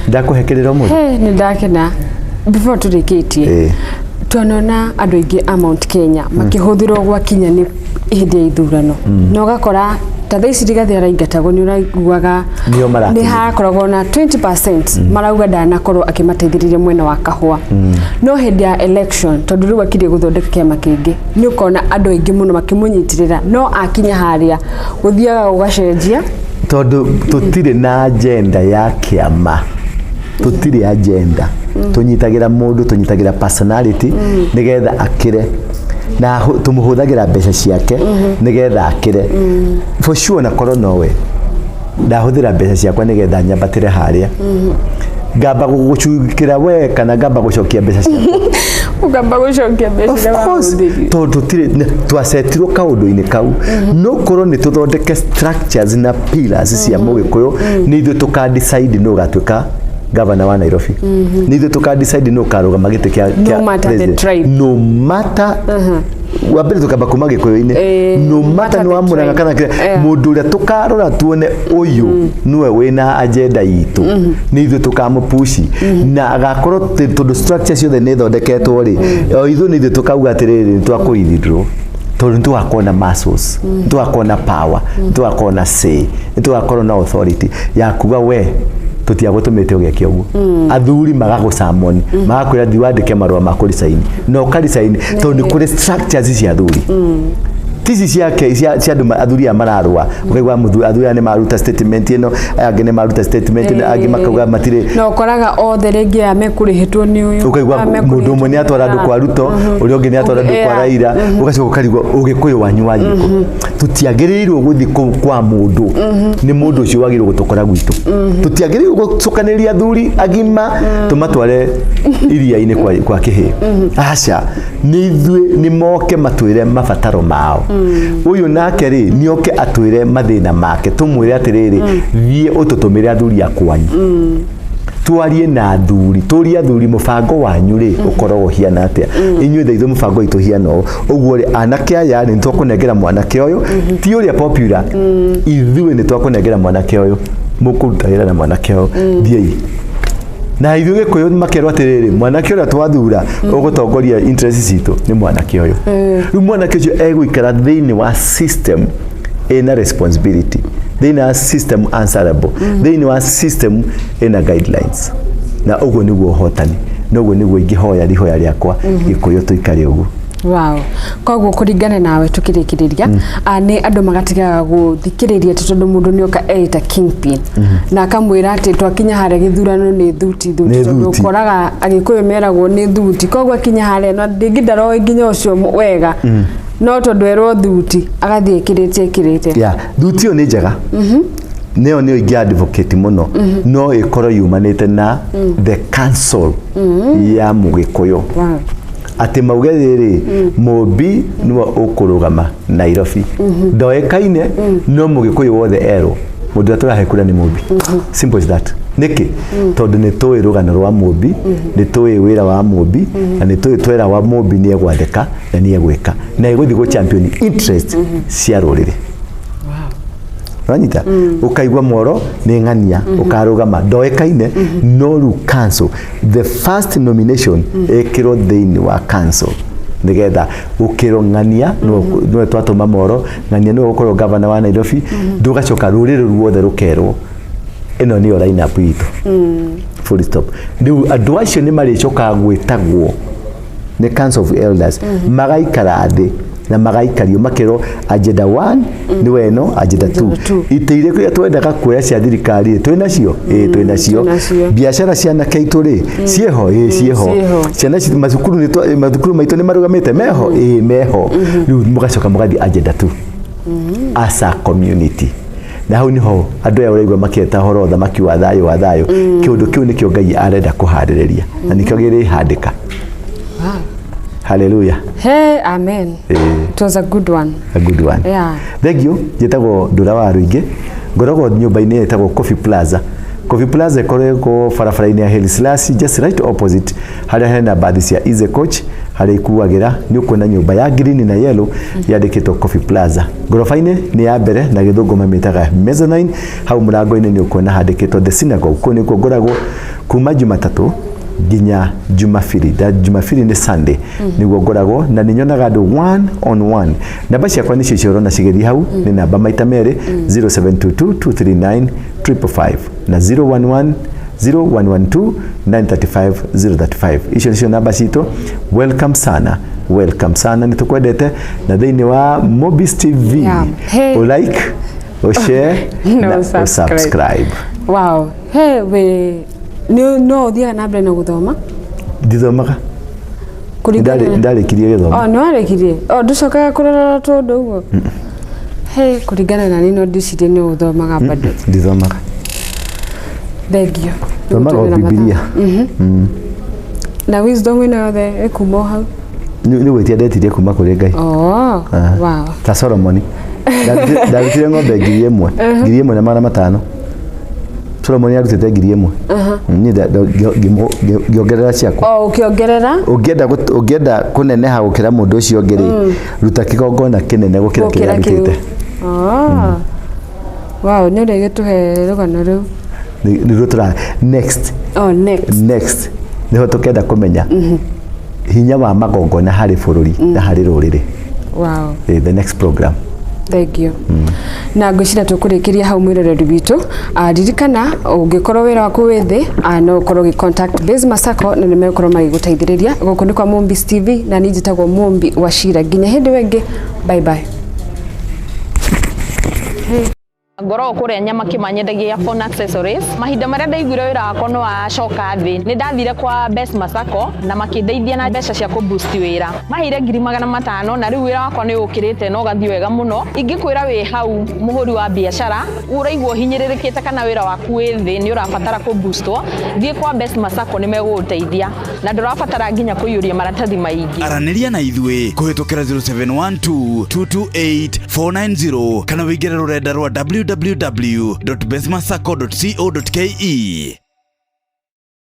Ndakũhe kĩrĩro mũthĩ. Hey, nĩ ndakena. Before tũrĩkĩtie, twanona andũ aingĩ a Mount Kenya makĩhũthĩrwo gwakinya nĩ hĩndĩ ya ithurano, na ũgakora ta thaa ici Rigathĩ araingatagwo, nĩ ũraiguaga Nĩo maratũmĩra. Nĩ hakoragwo na 20% marauga ndanakorwo akĩmateithĩrĩria mwena wa kahũa, no hĩndĩ ya election, tondũ rĩu akirie gũthondeka kĩama kĩngĩ, nĩ ũkona andũ aingĩ mũno makĩmũnyitĩrĩra, no akinya harĩa gũthiaga gũgacenjia. Tondũ tũtirĩ na agenda ya kĩama, tũtirĩ agenda. Tũnyitagĩra mũndũ, tũnyitagĩra personality nĩgetha akĩre na tũmũhũthagĩra mbeca ciake nĩgetha akĩre. For sure, na korwo nowe ndahũthĩra mbeca ciakwa nĩgetha nyambatĩre harĩa, ngamba gũgũcukĩra we kana ngamba gũcokia mbeca ciakwa? Ũkamba gũcokia mbeca Of iria course. wahũthĩrire. Tondũ tũtirĩ twacetirwo kaũndũ-inĩ kau. No korwo nĩ tũthondeke structures na pillars cia Mũgĩkũyũ, nĩ ithuĩ tũka decide nũ ũgatuĩka gavana wa Nairobi, nĩ ithuĩ tũka decide nũ ũkarũgama gĩtĩ kĩa No kĩa matter the president. tribe. No matter, wa mbere tũkamba kuma Gĩkũyũ-inĩ. No matter matter nĩ wa the Mũrang'a tribe. kana kĩrĩa, mũndũ ũrĩa tũkarora tuone ũyũ nĩwe wĩna agenda itũ, nĩ ithuĩ tũkamũpushi na agakorwo tondũ structure ciothe nĩ thondeketwo rĩ, o ithuĩ nĩ ithuĩ tũkauga atĩrĩrĩ, nĩ twakũwithdraw tondũ nĩ tũgakorwo na muscles, nĩ tũgakorwo na power, nĩ tũgakorwo na say, nĩ tũgakorwo na authority ya kuga we tũtiagũtũmĩte ũgeke ũguo. Athuri magagũcamoni, magakwĩra thiĩ wandĩke marũa ma kũricaini na ũkaricaini tondũ nĩ kũrĩ structures cia athuri, tici ciake cia andũ athuri aya mararũa. Ũkaigua athuri aya nĩ maruta statement ĩno, aya angĩ nĩ maruta statement ĩno, angĩ makauga matirĩ. Na ũkoraga othe rĩngĩ aya mekũrĩhĩtwo nĩ ũyũ, Ũkaigua aya mũndũ ũmwe nĩ atwara andũ kwa Ruto, ũrĩa ũngĩ nĩ atwara andũ kwa Raila, ũgacoka ũkarigwo Ũgĩkũyũ wanyu wathiĩ kũ. Tũtiagĩrĩirwo gũthiĩ kũu kwa mũndũ, nĩ mũndũ ũcio wagĩrĩirwo gũtũkora gwitũ. Tũtiagĩrĩirwo gũcokanĩrĩria athuri agima tũmatware iria-inĩ kwa kĩhĩ. Aca, nĩ ithuĩ, nĩ moke matwĩre mabataro mao. Ũyũ nake rĩ, nĩ oke atwĩre mathĩna make, tũmwĩre atĩrĩrĩ, thiĩ ũtũtũmĩre athuri a kwanyu, twarie na athuri, tũrie athuri, mũbango wanyu rĩ, ũkoragwo ũhiana atĩa? Inyuĩ thaa ithuĩ mũbango witũ ũhiana ũũ. Ũguo rĩ, anake aya rĩ, nĩ twakũnengera mwanake ũyũ, ti ũrĩa popular, ithuĩ nĩ twakũnengera mwanake ũyũ, mũkũruta wĩra na mwanake ũyũ, thiĩi na ithuĩ Gĩkũyũ. Makerwo atĩrĩrĩ, mwanake ũrĩa twathura ũgũtongoria interest citũ nĩ mwanake ũyũ. Rĩu mwanake ũcio egũikara thĩinĩ wa system ĩna responsibility, thĩinĩ wa system answerable, thĩinĩ wa system ĩna guidelines, na ũguo nĩguo ũhotani, na ũguo nĩguo ingĩhoya rihoya rĩakwa, Gĩkũyũ tũikare ũguo. Wow. Koguo kũringana nawe, tukĩrĩkĩrĩria, nĩ andũ magatigaga gũthikĩrĩria atĩ tondũ mũndũ nĩ oka eĩta kingpin na akamwĩra atĩ twakinya harĩa gĩthurano nĩ thuti thuti, Nĩ tondũ thuti. ũkoraga Agĩkũyũ meragwo nĩ thuti, koguo akinya harĩa no rĩngĩ ndaroĩ nginya ũcio wega, no tondũ erwo thuti agathiĩ ĩkĩrĩte ĩkĩrĩte. Yeah, thuti ĩyo nĩ njega, nĩyo nĩyo ingĩ advocate mũno, no ĩkorwo yumanĩte na the council ya Mũgĩkũyũ, atĩ mauge rĩrĩ, Mũmbi nĩwe ũkũrũgama Nairobi, ndoĩkaine, no Mũgĩkũyũ wothe erwo mũndũ ũrĩa tũrahe kura nĩ Mũmbi. Simple as that. Nĩkĩ? Tondũ nĩ tũĩ rũgano rwa Mũmbi, nĩ tũĩ wĩra wa Mũmbi, na nĩ tũĩ twera wa Mũmbi nĩ egwathĩka na nĩ egwĩka na egũthiĩ gũ champion interest cia rũrĩrĩ. Wanyita? Ũkaigua Moro nĩ ng'ania ũkarũgama, ndoĩkaine, no rĩu council, the first nomination ĩkĩrwo thĩinĩ wa council nĩgetha ũkĩrwo ng'ania nĩwe twatũma Moro, ng'ania nĩwe ũgũkorwo gavana wa Nairobi. Ndũgacoka rũrĩrĩ ruothe rũkerwo ĩno nĩyo line up itũ, full stop. Rĩu andũ acio nĩ marĩcokaga gwĩtagwo nĩ council of elders, magaikara thĩ. Na magaikario makerwo agenda 1 nĩ weno, agenda 2. Agenda 2. Itĩ iria twendaga kuoya cia thirikari twĩ nacio? Ĩĩ, twĩ nacio. Twĩnacio. Biacara cia anake aitũ rĩ, ciĩho? Ĩĩ, ciĩho. Ciĩho. Ciana citũ macukuru mathukuru maitũ nĩ marũgamĩte? Meho? Ĩĩ, meho. Rĩu mũgacoka mũgathiĩ agenda 2 as a community, na hau niho andũ aya ũraigua makĩeta ũhoro wa ũthamaki wa thayũ, wa thayũ. Kĩũndũ kĩu nĩkĩo Ngai arenda kũharĩrĩria na nĩkĩo gĩrĩhandĩka. Haleluya. Hey, amen. It was a good one. A good one. Thank you. Njĩtagwo Ndura wa Rũingĩ, ngoragwo nyũmba-inĩ ĩtagwo Coffee Plaza. Coffee Plaza ĩkoragwo barabara-inĩ ya Haile Selassie, just right opposite harĩa hena bathi cia Easy Coach, harĩa ikuagĩra. Nĩ ũkuona nyũmba ya green na yellow yandĩkĩtwo Coffee Plaza. Ngoroba-inĩ nĩ ya mbere, na gĩthũngũ mamĩtaga mezzanine. Hau mũrango-inĩ nĩ ũkuona handĩkĩtwo The Synagogue. Kũu nĩkuo ngoragwo kuma Jumatatũ nginya Jumapili. Da Jumapili nĩ Sunday, nĩguo ngoragwo na nĩ nyonaga andũ one on one. Namba ciakwa nĩcio icio ũrona cigĩthiĩ hau, nĩ namba maita merĩ, 0722 239 555 na 011 0112 935 035. Icio nĩcio namba citũ. Welcome sana, welcome sana, nĩ tũkwendete. Na thĩinĩ wa Mobis TV, Hey. Ũ like, ũ share Na na ũ-subscribe. Ũ-subscribe. Wow. Hey, we nĩ no ũthiaga na mbere na gũthoma? Ndithomaga. Kũringana Ndarĩkirie gĩthomo. Oh, nĩ warĩkirie? Oh, ndũcokaga kũrora tũndũ ũguo? Hey, kũringana na niĩ no ndĩcirie nĩ ũthomaga bado. Ndithomaga. Thengio. Thomaga o Bibilia. Na wisdom ĩno yothe ĩkuma o hau? Nĩ gwĩtia ndetirie kuma kũrĩ Ngai. Oh, wow. Ta Solomoni. Ndarutire ng'ombe 1000, 1500. Solomoni arutĩte 1000, niĩ ngĩongerera ciakwa. Oh, ũkĩongerera? Ũngĩenda kũneneha gũkĩra mũndũ ũcio ũngĩ rĩ, ruta kĩgongona kĩnene gũkĩra kĩrĩa Gũkĩra kĩu. arutĩte. Oh. Wow, nĩ ũrĩgĩtũhe rũgano rũu. Nĩruo tũra next. Oh, next. Next nĩho tũkenda kũmenya hinya wa magongona harĩ bũrũri na harĩ rũrĩrĩ. The next program. Thank you. Na ngwĩciria tũkũrĩkĩria hau, mwĩroreri witũ. Ririkana ũngĩkorwo wĩra waku wĩ thĩ, no ũkorwo ũgĩ contact Base Masako na nĩ megũkorwo magĩgũteithĩrĩria. Gũkũ nĩ kwa Mombis TV na niĩ njĩtagwo Mombi wa Shira. Nginya hĩndĩ ĩyo ĩngĩ, bye bye. Ngoragwo kũrĩa Nyamakima, nyendagia phone accessories. Mahinda marĩa ndaiguire wĩra wakwa nĩ wacoka thĩ, nĩ ndathire kwa Best Masako na makĩndeithia na mbeca cia kũ-boost wĩra. Maheire 500,000 na rĩu wĩra wakwa nĩ ũkĩrĩte na ũgathiĩ wega mũno. Ingĩkwĩra wĩ hau mũhũri wa biacara ũraigua ũhinyĩrĩrĩkĩte kana wĩra waku wĩ thĩ, nĩ ũrabatara kũ-boostwo, thiĩ kwa Best Masako, nĩ megũgũteithia na ndũrabatara nginya kũiyũria maratathi maingĩ. Aranĩria na ithuĩ kũhĩtũkĩra 0712 228 490 kana wĩingĩre rũrenda rwa www.bestmasacco.co.ke.